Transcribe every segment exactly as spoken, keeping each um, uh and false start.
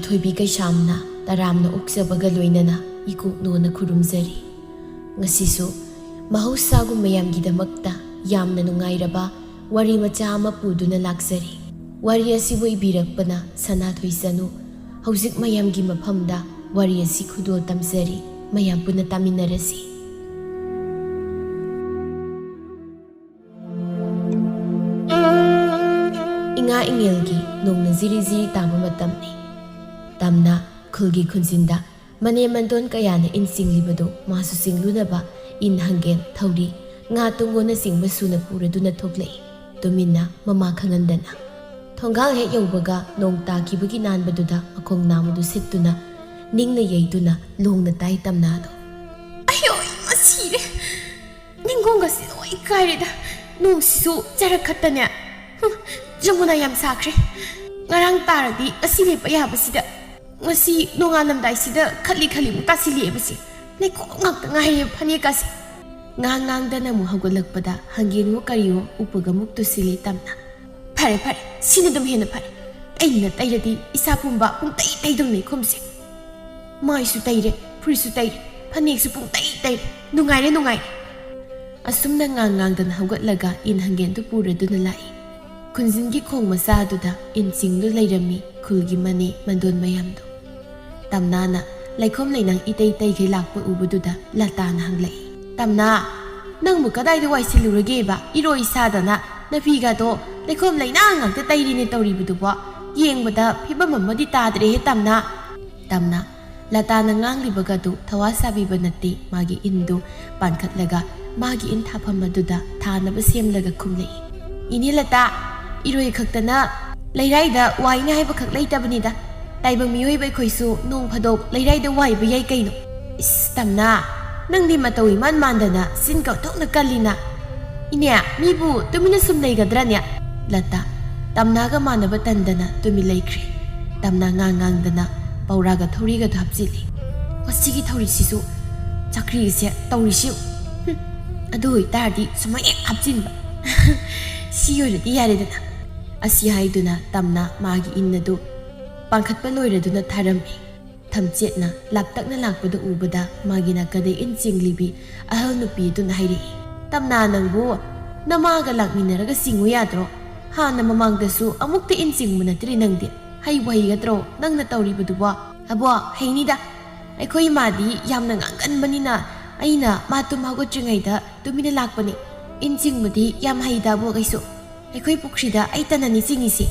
ꯊꯣꯏꯕꯤ ꯀꯩꯁꯥꯝꯅ ꯇꯔꯥꯝꯅ ꯑꯣꯛꯆꯕꯒ ꯂꯣꯏꯅꯅ ꯏꯀꯣꯛꯅꯣꯅ ꯈꯨꯔꯨꯝꯖꯔꯤ꯫ ꯉꯁꯤꯁꯨ ꯃꯍꯧꯁꯥꯒꯨꯝ ꯃꯌꯥꯝꯒꯤꯗꯃꯛꯇ ꯌꯥꯝꯅ ꯅꯨꯡꯉꯥꯏꯔꯕ ꯋꯥꯔꯤ ꯃꯆꯥ ꯑꯃ ꯄꯨꯗꯨꯅ ꯂꯥꯛꯆꯔꯤ꯫ ꯋꯥꯔꯤ ꯑꯁꯤꯕꯨ ꯏꯕꯤꯔꯛꯄꯅ ꯁꯅꯥꯊꯣꯏ ꯆꯅꯨ꯫ ꯍꯧꯖꯤꯛ ꯃꯌꯥꯝꯒꯤ ꯃꯐꯝꯗ ꯋꯥꯔꯤ ꯑꯁꯤ ꯈꯨꯗꯣꯜ ꯇꯝꯖꯔꯤ꯫ ꯃꯌꯥꯝ ꯄꯨꯟꯅ ꯇꯥꯃꯤꯟꯅꯔꯁꯤ꯫ ꯏꯉꯥ ꯏꯉꯦꯜꯒꯤ ꯅꯣꯡꯅ ꯖꯤꯔꯤ ꯖꯤꯔꯤ ꯇꯥꯕ ꯃꯇꯝꯅꯤ꯫ ꯇꯝꯅ ꯈꯨꯜꯒꯤ ꯈꯨꯟꯖꯤꯟꯗ ꯃꯅꯦ ꯃꯟꯗꯣꯟ ꯀꯌꯥꯅ ꯏꯟ ꯆꯤꯡꯂꯤꯕꯗꯨ ꯃꯥꯁꯨ ꯆꯤꯡꯂꯨꯅꯕ ꯏꯟ, ꯍꯪꯒꯦꯟ, ꯊꯧꯔꯤ, ꯉꯥ ꯇꯨꯡꯒꯣꯟꯅꯆꯤꯡꯕ ꯁꯨꯅ ꯄꯨꯔꯗꯨꯅ ꯊꯣꯛꯂꯛꯏ꯫ ꯇꯨꯃꯤꯟꯅ, ꯃꯃꯥ ꯈꯪꯍꯟꯗꯅ꯫ ꯊꯣꯡꯒꯥꯜ ꯍꯦꯛ ꯌꯧꯕꯒ ꯅꯣꯡ ꯇꯥꯈꯤꯕꯒꯤ ꯅꯥꯟꯕꯗꯨꯗ ꯃꯈꯣꯡ ꯅꯥꯝꯃꯗꯨ ꯁꯤꯠꯇꯨꯅ ꯅꯤꯡꯅ ꯌꯩꯗꯨꯅ ꯂꯣꯡꯅ ꯇꯥꯏ ꯇꯝꯅꯥꯗꯣ꯫ "ꯑꯌꯣ, ꯏꯃꯥ, ꯁꯤꯔꯦ꯫ ꯅꯤꯡꯒꯣꯡꯒꯁꯤ ꯂꯣꯏ ꯀꯥꯏꯔꯦꯗ꯫ ꯅꯣꯡꯁꯤꯁꯨ ꯆꯔꯛ ꯈꯛꯇꯅꯦ꯫ ꯍꯨꯝ, ꯖꯃꯨꯅꯥ ꯌꯥꯝ ꯁꯥꯈ꯭ꯔꯦ꯫ ꯉꯔꯥꯡ ꯇꯥꯔꯗꯤ ꯉꯁꯤ ꯂꯦꯞꯄ ꯌꯥꯕꯁꯤꯗ꯫ ꯉꯁꯤ ꯅꯣꯡꯉꯥꯜꯂꯝꯗꯥꯏꯁꯤꯗ ꯈꯠꯂꯤ ꯈꯠꯂꯤ ꯑꯃꯨꯛ ꯇꯥꯁꯤꯜꯂꯛꯑꯦꯕꯁꯦ꯫ ꯂꯩꯈꯣꯝ ꯉꯥꯛꯇ ꯉꯥꯏꯔꯦ ꯐꯅꯦꯛꯀꯁꯦ꯫" ꯉꯥꯡ ꯉꯥꯡꯗꯅ ꯑꯃꯨꯛ ꯍꯧꯒꯠꯂꯛꯄꯗ ꯍꯪꯒꯦꯟꯋꯣ ꯀꯔꯤꯋꯣ ꯎꯄꯨꯒ ꯑꯃꯨꯛ ꯇꯨꯁꯤꯜꯂꯤ ꯇꯝꯅ꯫ "ꯐꯔꯦ, ꯐꯔꯦ, ꯁꯤꯅ ꯑꯗꯨꯝ ꯍꯦꯟꯅ ꯐꯔꯦ꯫ ꯑꯩꯅ ꯇꯩꯔꯗꯤ ꯏꯁꯥ ꯄꯨꯝꯕ ꯄꯨꯡꯇꯩ ꯇꯩꯗꯧ ꯂꯩꯈꯣꯝꯁꯦ꯫ ꯃꯥꯏꯁꯨ ꯇꯩꯔꯦ, ꯐꯨꯔꯤꯠꯁꯨ ꯇꯩꯔꯦ, ꯐꯅꯦꯛꯁꯨ ꯄꯨꯡꯇꯩ ꯇꯩꯔꯦ꯫ ꯅꯨꯡꯉꯥꯏꯔꯦ, ꯅꯨꯡꯉꯥꯏꯔꯦ꯫" ꯑꯁꯨꯝꯅ ꯉꯥꯡ ꯉꯥꯡꯗꯅ ꯍꯧꯒꯠꯂꯒ ꯏꯟ ꯍꯪꯒꯦꯟꯗꯨ ꯄꯨꯔꯗꯨꯅ ꯂꯥꯛꯏ꯫ ꯈꯨꯟꯖꯤꯟꯒꯤ ꯈꯣꯡ ꯃꯆꯥ ꯑꯗꯨꯗ ꯏꯟ ꯆꯤꯡꯗꯨ ꯂꯩꯔꯝꯃꯤ ꯈꯨꯜꯒꯤ ꯃꯅꯦ ꯃꯟꯗꯣꯟ ꯃꯌꯥꯝꯗꯣ꯫ ꯇꯝꯅꯥꯅ ꯂꯩꯈꯣꯝ ꯂꯩꯅꯥꯡ ꯏꯇꯩ ꯇꯩꯈꯩ ꯂꯥꯛꯄ ꯎꯕꯗꯨꯗ ꯂꯇꯥꯅ ꯍꯪꯂꯛꯏ, "ꯇꯝꯅꯥ, ꯅꯪꯕꯨ ꯀꯗꯥꯏꯗ ꯋꯥꯏ ꯁꯤꯜꯂꯨꯔꯒꯦꯕ? ꯏꯔꯣꯏ ꯁꯥꯗꯅ ꯅꯐꯤꯒꯗꯣ ꯂꯩꯈꯣꯝ ꯂꯩꯅꯥꯡ ꯉꯥꯛꯇ ꯇꯩꯔꯤꯅꯦ ꯇꯧꯔꯤꯕꯗꯨꯕꯣ꯫ ꯌꯦꯡꯕꯗ ꯐꯤꯕꯝ ꯑꯃꯗꯤ ꯇꯥꯗ꯭ꯔꯦꯍꯦ ꯇꯝꯅꯥ꯫" ꯇꯝꯅꯥ ꯂꯇꯥꯅ ꯉꯥꯡꯂꯤꯕꯒꯗꯨ ꯊꯋꯥ ꯁꯥꯕꯤꯕ ꯅꯠꯇꯦ꯫ ꯃꯥꯒꯤ ꯏꯟꯗꯨ ꯄꯥꯟꯈꯠꯂꯒ ꯃꯥꯒꯤ ꯏꯟ ꯊꯥꯐꯝ ꯑꯗꯨꯗ ꯊꯥꯅꯕ ꯁꯦꯝꯂꯒ ꯈꯨꯝꯂꯛꯏ, "ꯏꯅꯦ ꯂꯇꯥ, ꯏꯔꯣꯏ ꯈꯛꯇꯅ ꯂꯩꯔꯥꯏꯗ ꯋꯥꯏꯅꯤ ꯍꯥꯏꯕꯈꯛ ꯂꯩꯇꯕꯅꯤꯗ꯫ ꯇꯥꯏꯕꯪ ꯃꯤꯑꯣꯏꯕ ꯑꯩꯈꯣꯏꯁꯨ ꯅꯣꯡ ꯐꯥꯗꯣꯛ ꯂꯩꯔꯥꯏꯗ ꯋꯥꯏꯕ ꯌꯥꯏ ꯀꯩꯅꯣ꯫" "ꯏꯁ ꯇꯝꯅꯥ, ꯅꯪꯗꯤ ꯃꯇꯧ ꯏꯃꯥꯟ ꯃꯥꯟꯗꯅ ꯆꯤꯟ ꯀꯟꯊꯣꯛꯅ ꯀꯜꯂꯤꯅ꯫ ꯏꯅꯦ, ꯃꯤꯕꯨ ꯇꯨꯃꯤꯟꯅ ꯁꯨꯝ ꯂꯩꯒꯗ꯭ꯔꯅꯦ?" ꯂꯇꯥ ꯇꯝꯅꯥꯒ ꯃꯥꯟꯅꯕ ꯇꯟꯗꯅ ꯇꯨꯃꯤꯟ ꯂꯩꯈ꯭ꯔꯦ꯫ ꯇꯝꯅꯥ ꯉꯥꯡ ꯉꯥꯡꯗꯅ ꯄꯧꯔꯥꯒ ꯊꯧꯔꯤꯒꯗꯨ ꯍꯥꯞꯆꯤꯜꯂꯤ꯫ "ꯃꯁꯤꯒꯤ ꯊꯧꯔꯤꯁꯤꯁꯨ ꯆꯥꯀ꯭ꯔꯤꯁꯦ ꯇꯧꯔꯤꯁꯤ꯫ ꯍꯨꯝ, ꯑꯗꯨ ꯑꯣꯏꯇꯥꯔꯗꯤ ꯁꯨꯃꯥꯏꯅ ꯍꯦꯛ ꯍꯥꯞꯆꯤꯟꯕ꯫ ꯁꯤ ꯑꯣꯏꯔꯗꯤ ꯌꯥꯔꯦꯗꯅ꯫" ꯑꯁꯤ ꯍꯥꯏꯗꯨꯅ ꯇꯝꯅꯥ ꯃꯥꯒꯤ ꯏꯟ ꯑꯗꯨ ꯄꯥꯡꯈꯠꯄ ꯂꯣꯏꯔꯗꯨꯅ ꯊꯥꯔꯝꯃꯤ꯫ ꯊꯝꯆꯦꯠꯅ ꯂꯥꯞꯇꯛꯅ ꯂꯥꯛꯄꯗꯨ ꯎꯕꯗ ꯃꯥꯒꯤ ꯅꯥꯀꯟꯗ ꯏꯟ ꯆꯤꯡꯂꯤꯕꯤ ꯑꯍꯜ ꯅꯨꯄꯤ ꯑꯗꯨꯅ ꯍꯥꯏꯔꯛꯏ, "ꯇꯝꯅꯥ, ꯅꯪꯕꯨ ꯅꯃꯥꯒ ꯂꯥꯛꯃꯤꯟꯅꯔꯒ ꯆꯤꯡꯉꯨ ꯌꯥꯗ꯭ꯔꯣ? ꯍꯥꯟꯅ ꯃꯃꯥꯡꯗꯁꯨ ꯑꯃꯨꯛꯇ ꯏꯟ ꯆꯤꯡꯕ ꯅꯠꯇ꯭ꯔꯤ ꯅꯪꯗꯤ꯫ ꯍꯩꯕꯨ ꯍꯩꯒꯗ꯭ꯔꯣ ꯅꯪꯅ ꯇꯧꯔꯤꯕꯗꯨꯕꯣ?" "ꯑꯕꯣ, ꯍꯩꯅꯤꯗ꯫ ꯑꯩꯈꯣꯏ ꯏꯃꯥꯗꯤ ꯌꯥꯝꯅ ꯉꯥꯡꯒꯟꯕꯅꯤꯅ ꯑꯩꯅ ꯃꯥ ꯇꯨꯝ ꯍꯧꯒꯠꯇ꯭ꯔꯤꯉꯩꯗ ꯇꯨꯃꯤꯟꯅ ꯂꯥꯛꯄꯅꯤ꯫ ꯏꯟ ꯆꯤꯡꯕꯗꯤ ꯌꯥꯝ ꯍꯩꯗ ꯑꯕꯣꯛ ꯑꯩꯁꯨ꯫ ꯑꯩꯈꯣꯏ ꯄꯨꯈ꯭ꯔꯤꯗ ꯑꯩꯇꯅꯅꯤ ꯆꯤꯡꯉꯤꯁꯦ"꯫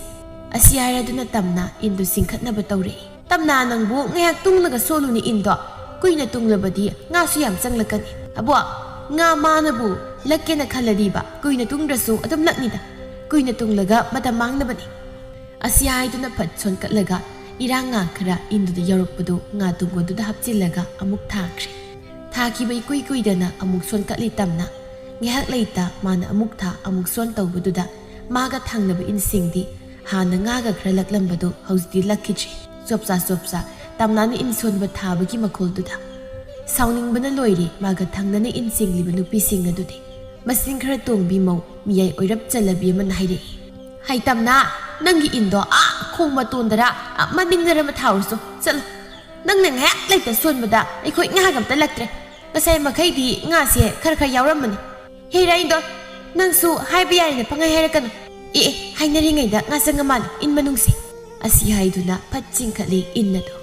ꯑꯁꯤ ꯍꯥꯏꯔꯗꯨꯅ ꯇꯝꯅ ꯏꯟꯗꯨ ꯆꯤꯡꯈꯠꯅꯕ ꯇꯧꯔꯛꯏ꯫ "ꯇꯝꯅꯥ, ꯅꯪꯕꯨ ꯉꯥꯏꯍꯥꯛ ꯇꯨꯡꯂꯒ ꯁꯣꯜꯂꯨꯅꯦ ꯏꯟꯗꯣ꯫ ꯀꯨꯏꯅ ꯇꯨꯡꯂꯕꯗꯤ ꯉꯥꯁꯨ ꯌꯥꯝ ꯆꯪꯂꯛꯀꯅꯤ꯫ ꯑꯕꯣ, ꯉꯥ ꯃꯥꯅꯕꯨ ꯂꯛꯀꯦꯅ ꯈꯜꯂꯗꯤꯕ ꯀꯨꯏꯅ ꯇꯨꯡꯗ꯭ꯔꯁꯨ ꯑꯗꯨꯝ ꯂꯛꯅꯤꯗ꯫ ꯀꯨꯏꯅ ꯇꯨꯡꯂꯒ ꯃꯇꯝ ꯃꯥꯡꯅꯕꯅꯤ"꯫ ꯑꯁꯤ ꯍꯥꯏꯗꯨꯅ ꯐꯠ ꯁꯣꯟꯀꯠꯂꯒ ꯏꯔꯥꯡ ꯉꯥ ꯈꯔ ꯏꯟꯗꯨꯗ ꯌꯧꯔꯛꯄꯗꯨ ꯉꯥ ꯇꯨꯡꯒꯣꯟꯗꯨꯗ ꯍꯥꯞꯆꯤꯜꯂꯒ ꯑꯃꯨꯛ ꯊꯥꯈ꯭ꯔꯦ꯫ ꯊꯥꯈꯤꯕ ꯏꯀꯨꯏ ꯀꯨꯏꯗꯅ ꯑꯃꯨꯛ ꯁꯣꯟꯀꯠꯂꯤ ꯇꯝꯅ꯫ ꯉꯥꯏꯍꯥꯛ ꯂꯩꯇ ꯃꯥꯅ ꯑꯃꯨꯛ ꯊꯥ ꯑꯃꯨꯛ ꯁꯣꯟ ꯇꯧꯕꯗꯨꯗ ꯃꯥꯒ ꯊꯪꯅꯕ ꯏꯟꯁꯤꯡꯗꯤ ꯍꯥꯟꯅ ꯉꯥꯒ ꯈꯔ ꯂꯛꯂꯝꯕꯗꯨ ꯍꯧꯖꯤꯛꯇꯤ ꯂꯛꯈꯤꯗ꯭ꯔꯦ꯫ ꯆꯣꯞꯆꯥ ꯆꯣꯞꯆꯥ ꯇꯝꯅꯥꯅ ꯏꯟ ꯁꯣꯟꯕ ꯊꯥꯕꯒꯤ ꯃꯈꯣꯜꯗꯨꯗ꯫ ꯁꯥꯎꯅꯤꯡꯕꯅ ꯂꯣꯏꯔꯦ ꯃꯥꯒ ꯊꯪꯅꯅ ꯏꯟ ꯆꯤꯡꯂꯤꯕ ꯅꯨꯄꯤꯁꯤꯡ ꯑꯗꯨꯗꯤ꯫ ꯃꯆꯤꯟ ꯈꯔ ꯇꯣꯡꯕꯤ ꯃꯧ ꯃꯤꯌꯥꯏ ꯑꯣꯏꯔꯞ ꯆꯜꯂꯕꯤ ꯑꯃꯅ ꯍꯥꯏꯔꯛꯏ, "ꯍꯩ ꯇꯝꯅꯥ, ꯅꯪꯒꯤ ꯏꯟꯗꯣ ꯑꯥ ꯈꯣꯡ ꯃꯇꯣꯟꯗꯔ, ꯑꯥ ꯃꯅꯤꯡꯗꯔ ꯑꯃ ꯊꯥꯔꯨꯆꯣ, ꯆꯠꯂꯣ꯫ ꯅꯪꯅ ꯉꯥꯏꯍꯥꯛ ꯂꯩꯇ ꯁꯣꯟꯕꯗ ꯑꯩꯈꯣꯏ ꯉꯥꯒ ꯑꯝꯇ ꯂꯛꯇ꯭ꯔꯦ꯫ ꯉꯁꯥꯏ ꯃꯈꯩꯗꯤ ꯉꯥꯁꯦ ꯈꯔ ꯈꯔ ꯌꯥꯎꯔꯝꯕꯅꯤ꯫ ꯍꯦ ꯔꯥꯏꯟꯗꯣ, ꯅꯪꯁꯨ ꯍꯥꯏꯕ ꯌꯥꯏꯅ ꯄꯪꯍꯥꯏ ꯍꯥꯏꯔꯛꯀꯅꯨ꯫ ꯑꯦ ꯑꯦ, ꯍꯥꯏꯅꯔꯤꯉꯩꯗ ꯉꯥ ꯆꯪꯉ ꯃꯥꯜꯂꯦ ꯏꯟ ꯃꯅꯨꯡꯁꯦ"꯫ ꯑꯁꯤ ꯍꯥꯏꯗꯨꯅ ꯐꯠ ꯆꯤꯡꯈꯠꯂꯤ ꯏꯟ ꯑꯗꯨ꯫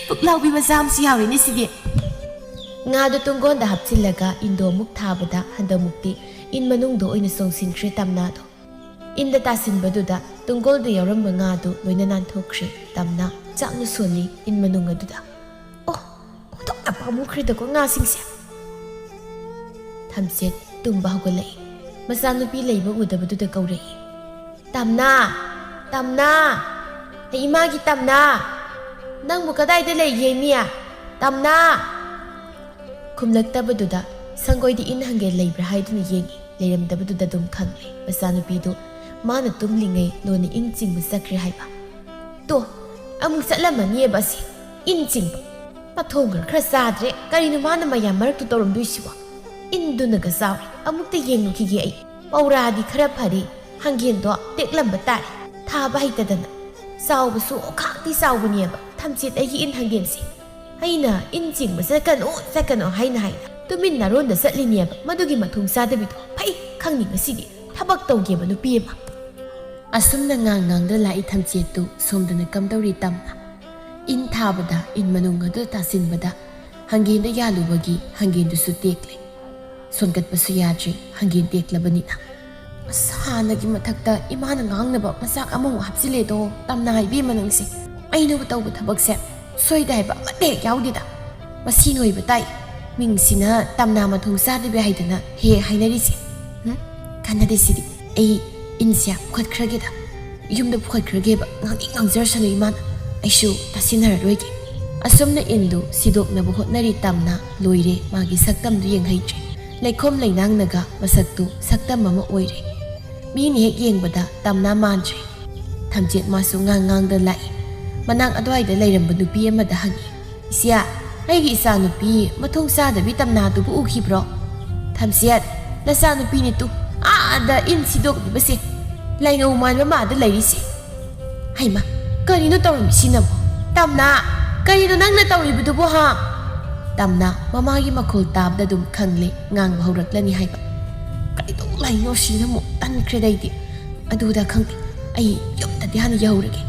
"ꯄꯨꯛꯂꯥꯎꯕꯤ ꯃꯆꯥ ꯑꯃꯁꯨ ꯌꯥꯎꯔꯤꯅꯦ ꯁꯤꯗꯤ"꯫ ꯉꯥꯗꯨ ꯇꯨꯡꯒꯣꯟꯗ ꯍꯥꯞꯆꯤꯜꯂꯒ ꯏꯟꯗꯣ ꯑꯃꯨꯛ ꯊꯥꯕꯗ ꯍꯟꯗꯛꯃꯨꯛꯇꯤ ꯏꯟ ꯃꯅꯨꯡꯗ ꯑꯣꯏꯅ ꯆꯣꯡꯁꯤꯟꯈ꯭ꯔꯦ ꯇꯝꯅꯥꯗꯣ꯫ ꯏꯟꯗ ꯇꯥꯁꯤꯟꯕꯗꯨꯗ ꯇꯨꯡꯒꯣꯜꯗ ꯌꯥꯎꯔꯝꯕ ꯉꯥꯗꯨ ꯂꯣꯏꯅ ꯅꯥꯟꯊꯣꯛꯈ꯭ꯔꯦ꯫ ꯇꯝꯅꯥ ꯆꯥꯛꯅ ꯁꯣꯜꯂꯤ ꯏꯟ ꯃꯅꯨꯡ ꯑꯗꯨꯗ꯫ "ꯑꯣ, ꯑꯣꯟꯊꯣꯛꯅ ꯄꯥꯝꯃꯨꯈ꯭ꯔꯦꯗꯀꯣ ꯉꯥꯁꯤꯡꯁꯦ"꯫ ꯊꯝꯆꯦꯠ ꯇꯨꯝꯕ ꯍꯧꯒꯠꯂꯛꯏ꯫ ꯃꯆꯥꯅꯨꯄꯤ ꯂꯩꯕ ꯎꯗꯕꯗꯨꯗ ꯀꯧꯔꯛꯏ, "ꯇꯝꯅꯥ! ꯇꯝꯅꯥ! ꯍꯩ, ꯏꯃꯥꯒꯤ ꯇꯝꯅꯥ! ꯅꯪꯕꯨ ꯀꯗꯥꯏꯗ ꯂꯩꯒꯦ, ꯃꯤ? ꯇꯝꯅꯥ!" ꯈꯨꯝꯂꯛꯇꯕꯗꯨꯗ ꯁꯪꯒꯣꯏꯗꯤ ꯏꯟ ꯍꯪꯒꯦ ꯂꯩꯕ꯭ꯔꯥ ꯍꯥꯏꯗꯨꯅ ꯌꯦꯡꯉꯤ꯫ ꯂꯩꯔꯝꯗꯕꯗꯨꯗ ꯑꯗꯨꯝ ꯈꯪꯂꯦ ꯃꯆꯥꯅꯨꯄꯤꯗꯨ ꯃꯥꯅ ꯇꯨꯝꯂꯤꯉꯩ ꯂꯣꯟꯅ ꯏꯟ ꯆꯤꯡꯕ ꯆꯠꯈ꯭ꯔꯦ ꯍꯥꯏꯕ꯫ "ꯇꯣ, ꯑꯃꯨꯛ ꯆꯠꯂꯝꯃꯅꯤꯕ ꯑꯁꯤ ꯏꯟ ꯆꯤꯡꯕ꯫ ꯃꯊꯣꯡ ꯈꯔ ꯈꯔ ꯆꯥꯗ꯭ꯔꯦ꯫ ꯀꯔꯤꯅꯣ ꯃꯥꯅ ꯃꯌꯥꯝ ꯃꯔꯛꯇꯨ ꯇꯧꯔꯝꯗꯣꯏꯁꯤꯕꯣ? ꯏꯟꯗꯨꯅꯒ ꯆꯥꯎꯔꯦ꯫ ꯑꯃꯨꯛꯇ ꯌꯦꯡꯂꯨꯈꯤꯒꯦ ꯑꯩ꯫ ꯄꯧꯔꯥꯗꯤ ꯈꯔ ꯐꯔꯤ, ꯍꯪꯒꯦꯟꯗꯣ ꯇꯦꯛꯂꯝꯕ ꯇꯥꯔꯦ, ꯊꯥꯕ ꯍꯩꯇꯗꯅ"꯫ ꯆꯥꯎꯕꯁꯨ ꯑꯣꯈꯥꯛꯇꯤ ꯆꯥꯎꯕꯅꯦꯕ ꯊꯝꯆꯦꯠ ꯑꯩꯒꯤ ꯏꯟ ꯍꯪꯒꯦꯟꯁꯦ꯫ ꯑꯩꯅ ꯏꯟ ꯆꯤꯡꯕ ꯆꯠꯀꯅꯨ, ꯆꯠꯀꯅꯨ ꯍꯥꯏꯅ ꯍꯥꯏꯅ ꯇꯨꯃꯤꯟ ꯅꯥꯔꯣꯟꯗ ꯆꯠꯂꯤꯅꯦꯕ꯫ ꯃꯗꯨꯒꯤ ꯃꯊꯣꯡ ꯆꯥꯗꯕꯤꯗꯣ ꯐꯩ ꯈꯪꯅꯤ ꯉꯁꯤꯗꯤ꯫ ꯊꯕꯛ ꯇꯧꯒꯦꯕ ꯅꯨꯄꯤ ꯑꯃ꯫ ꯑꯁꯨꯝꯅ ꯉꯥꯡ ꯉꯥꯡꯗ ꯂꯥꯛꯏ ꯊꯝꯆꯦꯠꯇꯨ ꯁꯣꯝꯗꯅ ꯀꯝꯗꯧꯔꯤ ꯇꯝꯅ꯫ ꯏꯟ ꯊꯥꯕꯗ ꯏꯟ ꯃꯅꯨꯡ ꯑꯗꯨ ꯇꯥꯁꯤꯟꯕꯗ ꯍꯪꯒꯦꯟꯗ ꯌꯥꯜꯂꯨꯕꯒꯤ ꯍꯪꯒꯦꯟꯗꯨꯁꯨ ꯇꯦꯛꯂꯦ꯫ ꯁꯣꯟꯒꯠꯄꯁꯨ ꯌꯥꯗ꯭ꯔꯤ, ꯍꯪꯒꯦꯟ ꯇꯦꯛꯂꯕꯅꯤꯅ꯫ ꯑꯁ, ꯍꯥꯟꯅꯒꯤ ꯃꯊꯛꯇ ꯏꯃꯥꯅ ꯉꯥꯡꯅꯕ ꯃꯆꯥꯛ ꯑꯃꯃꯨꯛ ꯍꯥꯞꯆꯤꯜꯂꯦꯗꯣ, ꯇꯝꯅ ꯍꯥꯏꯕꯤꯃ ꯅꯪꯁꯦ꯫ ꯑꯩꯅꯕꯨ ꯇꯧꯕ ꯊꯕꯛꯁꯦ ꯁꯣꯏꯗ ꯍꯥꯏꯕ ꯑꯃꯠꯇ ꯍꯦꯛ ꯌꯥꯎꯗꯦꯗ꯫ ꯃꯁꯤ ꯅꯣꯏꯕ ꯇꯥꯏ꯫ ꯃꯤꯡꯁꯤꯅ ꯇꯝꯅ ꯃꯊꯣꯡ ꯆꯥꯗꯕꯤ ꯍꯥꯏꯗꯅ ꯍꯦꯛ ꯍꯥꯏꯅꯔꯤꯁꯦ꯫ ꯎꯝ? ꯀꯥꯟꯅꯗꯦ ꯁꯤꯗꯤ꯫ ꯑꯩ ꯏꯟꯁꯦ ꯄꯨꯈꯠꯈ꯭ꯔꯒꯦꯗ꯫ ꯌꯨꯝꯗ ꯄꯨꯈꯠꯈ꯭ꯔꯒꯦꯕ꯫ ꯉꯥꯡꯅꯤꯡ ꯉꯥꯡꯖꯔꯁꯅꯨ ꯏꯃꯥꯅ꯫ ꯑꯩꯁꯨ ꯇꯥꯁꯤꯟꯅꯔꯔꯣꯏꯒꯦ꯫ ꯑꯁꯨꯝꯅ ꯏꯟꯗꯨ ꯁꯤꯗꯣꯛꯅꯕ ꯍꯣꯠꯅꯔꯤ ꯇꯝꯅ ꯂꯣꯏꯔꯦ ꯃꯥꯒꯤ ꯁꯛꯇꯝꯗꯨ ꯌꯦꯡꯍꯩꯗ꯭ꯔꯦ꯫ ꯂꯩꯈꯣꯝ ꯂꯩꯅꯥꯡꯅꯒ ꯃꯁꯛꯇꯨ ꯁꯛꯇꯝ ꯑꯃ ꯑꯣꯏꯔꯦ꯫ ꯃꯤꯅ ꯍꯦꯛ ꯌꯦꯡꯕꯗ ꯇꯝꯅ ꯃꯥꯟꯗ꯭ꯔꯦ꯫ ꯊꯝꯆꯦꯠ ꯃꯥꯁꯨ ꯉꯥꯡ ꯉꯥꯡꯗ ꯂꯥꯛꯏ꯫ ꯃꯅꯥꯛ ꯑꯗꯨꯋꯥꯏꯗ ꯂꯩꯔꯝꯕ ꯅꯨꯄꯤ ꯑꯃꯗ ꯍꯪꯉꯤ, "ꯏꯆꯦ, ꯑꯩꯒꯤ ꯏꯆꯥꯅꯨꯄꯤ ꯃꯊꯣꯡ ꯆꯥꯗꯕꯤ ꯇꯝꯅꯥꯗꯨꯕꯨ ꯎꯈꯤꯕ꯭ꯔꯣ?" "ꯊꯝꯆꯦꯠ, ꯅꯆꯥꯅꯨꯄꯤꯅꯤ ꯇꯨ, ꯑꯥꯗ ꯏꯟ ꯁꯤꯗꯣꯛꯂꯤꯕꯁꯦ, ꯂꯥꯏꯉꯧ ꯃꯥꯟꯕ ꯃꯥꯗ ꯂꯩꯔꯤꯁꯦ꯫ ꯍꯩꯃ, ꯀꯔꯤꯅꯣ ꯇꯧꯔꯝꯃꯤꯁꯤꯅꯕꯣ? ꯇꯝꯅꯥ, ꯀꯔꯤꯅꯣ ꯅꯪꯅ ꯇꯧꯔꯤꯕꯗꯨꯕꯨ, ꯍꯥ?" ꯇꯝꯅꯥ ꯃꯃꯥꯒꯤ ꯃꯈꯣꯜ ꯇꯥꯕꯗ ꯑꯗꯨꯝ ꯈꯪꯂꯦ ꯉꯥꯡꯕ ꯍꯧꯔꯛꯂꯅꯤ ꯍꯥꯏꯕ꯫ "ꯀꯩꯗꯧ ꯂꯩꯅꯣ ꯁꯤꯅ ꯑꯃꯨꯛ? ꯇꯟꯈ꯭ꯔꯦꯗ ꯑꯩꯗꯤ꯫ ꯑꯗꯨꯗ ꯈꯪꯗꯦ, ꯑꯩ ꯌꯨꯝꯗꯗꯤ ꯍꯥꯟꯅ ꯌꯧꯔꯒꯦ꯫"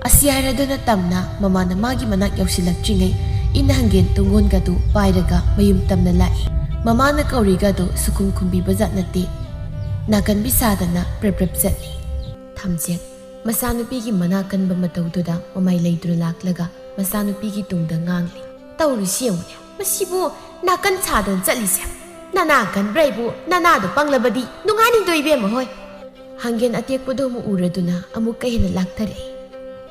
ꯑꯁꯤ ꯍꯥꯏꯔꯗꯨꯅ ꯇꯝꯅ ꯃꯃꯥꯅ ꯃꯥꯒꯤ ꯃꯅꯥꯛ ꯌꯧꯁꯤꯜꯂꯛꯇ꯭ꯔꯤꯉꯩ ꯏꯟ ꯍꯪꯒꯦꯟ ꯇꯨꯡꯒꯣꯟꯒꯗꯨ ꯄꯥꯏꯔꯒ ꯃꯌꯨꯝ ꯇꯝꯅ ꯂꯥꯛꯏ꯫ ꯃꯃꯥꯅ ꯀꯧꯔꯤꯒꯗꯨ ꯁꯨꯈꯨꯝ ꯈꯨꯝꯕꯤꯕ ꯖꯥꯠ ꯅꯠꯇꯦ꯫ ꯅꯥꯀꯟꯕꯤ ꯁꯥꯗꯅ ꯄ꯭ꯔꯦꯞ ꯄ꯭ꯔꯦꯞ ꯆꯠꯂꯤ꯫ ꯊꯝꯆꯦꯠ ꯃꯆꯥꯅꯨꯄꯤꯒꯤ ꯃꯅꯥ ꯀꯟꯕ ꯃꯇꯧꯗꯨꯗ ꯃꯃꯥꯏ ꯂꯩꯗꯨꯅ ꯂꯥꯛꯂꯒ ꯃꯆꯥꯅꯨꯄꯤꯒꯤ ꯇꯨꯡꯗ ꯉꯥꯡꯂꯤ꯫ "ꯇꯧꯔꯤꯁꯤ ꯌꯦꯡꯉꯨꯅꯦ, ꯃꯁꯤꯕꯨ ꯅꯥꯀꯟ ꯁꯥꯗꯅ ꯆꯠꯂꯤꯁꯦ꯫ ꯅꯅꯥ ꯀꯟꯕ꯭ꯔꯥ ꯑꯩꯕꯨ? ꯅꯅꯥꯗꯣ ꯄꯪꯂꯕꯗꯤ ꯅꯨꯡꯉꯥꯏꯅꯤꯡꯗꯣ ꯏꯕꯦꯝꯃ ꯍꯣꯏ?" ꯍꯪꯒꯦꯟ ꯑꯇꯦꯛꯄꯗꯣ ꯑꯃꯨꯛ ꯎꯔꯗꯨꯅ ꯑꯃꯨꯛꯀ ꯍꯦꯟꯅ ꯂꯥꯛꯊꯔꯛꯏ꯫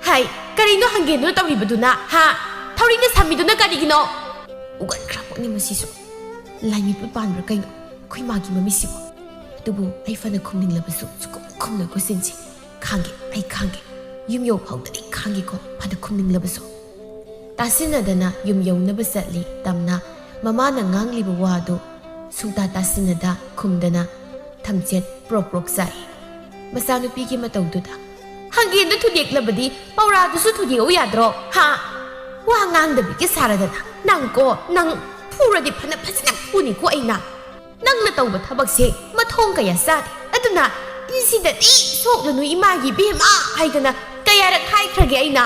"ꯍꯥꯏ, ꯀꯔꯤꯅꯣ ꯍꯪꯒꯦꯟꯗꯨꯅ ꯇꯧꯔꯤꯕꯗꯨꯅ, ꯍꯥ? ꯊꯧꯔꯤꯅ ꯁꯝꯃꯤꯗꯨꯅ ꯀꯔꯤꯒꯤꯅꯣ?" ꯎꯒꯟꯈ꯭ꯔ ꯄꯣꯠꯅꯤ ꯃꯁꯤꯁꯨ꯫ ꯂꯥꯏꯃꯤꯠꯄꯨ ꯄꯥꯟꯕ꯭ꯔꯥ ꯀꯩꯅꯣ ꯑꯩꯈꯣꯏ ꯃꯥꯒꯤ ꯃꯃꯤꯠꯁꯤꯕꯨ? ꯑꯗꯨꯕꯨ ꯑꯩ ꯐꯅ ꯈꯨꯝꯅꯤꯡꯂꯕꯁꯨ ꯁꯨꯈꯨꯝ ꯈꯨꯝꯂꯣꯏ ꯀꯣꯏꯆꯦꯟꯁꯤ꯫ "ꯈꯥꯡꯒꯦ, ꯑꯩ ꯈꯥꯡꯒꯦ꯫ ꯌꯨꯝ ꯌꯧ ꯐꯥꯎꯗꯗꯤ ꯈꯥꯡꯒꯦꯀꯣ, ꯐꯅ ꯈꯨꯝꯅꯤꯡꯂꯕꯁꯨ꯫" ꯇꯥꯁꯤꯟꯅꯗꯅ ꯌꯨꯝ ꯌꯧꯅꯕ ꯆꯠꯂꯤ ꯇꯝꯅ꯫ ꯃꯃꯥꯅ ꯉꯥꯡꯂꯤꯕ ꯋꯥꯗꯨ ꯁꯨꯡꯇꯥ ꯇꯥꯁꯤꯟꯅꯗ ꯈꯨꯝꯗꯅ ꯊꯝꯆꯦꯠ ꯄ꯭ꯔꯣꯛ ꯄ꯭ꯔꯣꯛ ꯆꯥꯛꯏ꯫ ꯃꯆꯥꯅꯨꯄꯤꯒꯤ ꯃꯇꯧꯗꯨꯗ, "ꯍꯪ ꯌꯦꯟꯗꯣ ꯊꯨꯗꯦꯛꯂꯕꯗꯤ ꯄꯧꯔꯥꯗꯨꯁꯨ ꯊꯨꯗꯦꯛꯎ ꯌꯥꯗ꯭ꯔꯣ? ꯍꯥ? ꯋꯥ ꯉꯥꯡꯗꯕꯤꯒ ꯁꯥꯔꯗꯅ꯫ ꯅꯪꯀꯣ, ꯅꯪ ꯐꯨꯔꯗꯤ ꯐꯅ ꯐꯖꯅ ꯐꯨꯅꯤꯀꯣ ꯑꯩꯅ꯫ ꯅꯪꯅ ꯇꯧꯕ ꯊꯕꯛꯁꯦ ꯃꯊꯣꯡ ꯀꯌꯥ ꯆꯥꯗꯦ꯫ ꯑꯗꯨꯅ ꯏꯟꯁꯤꯗꯗꯤ ꯁꯣꯛꯂꯅꯨ ꯏꯃꯥꯒꯤ ꯏꯕꯦꯝꯃ ꯍꯥꯏꯗꯅ ꯀꯌꯥꯔꯛ ꯍꯥꯏꯈ꯭ꯔꯒꯦ ꯑꯩꯅ?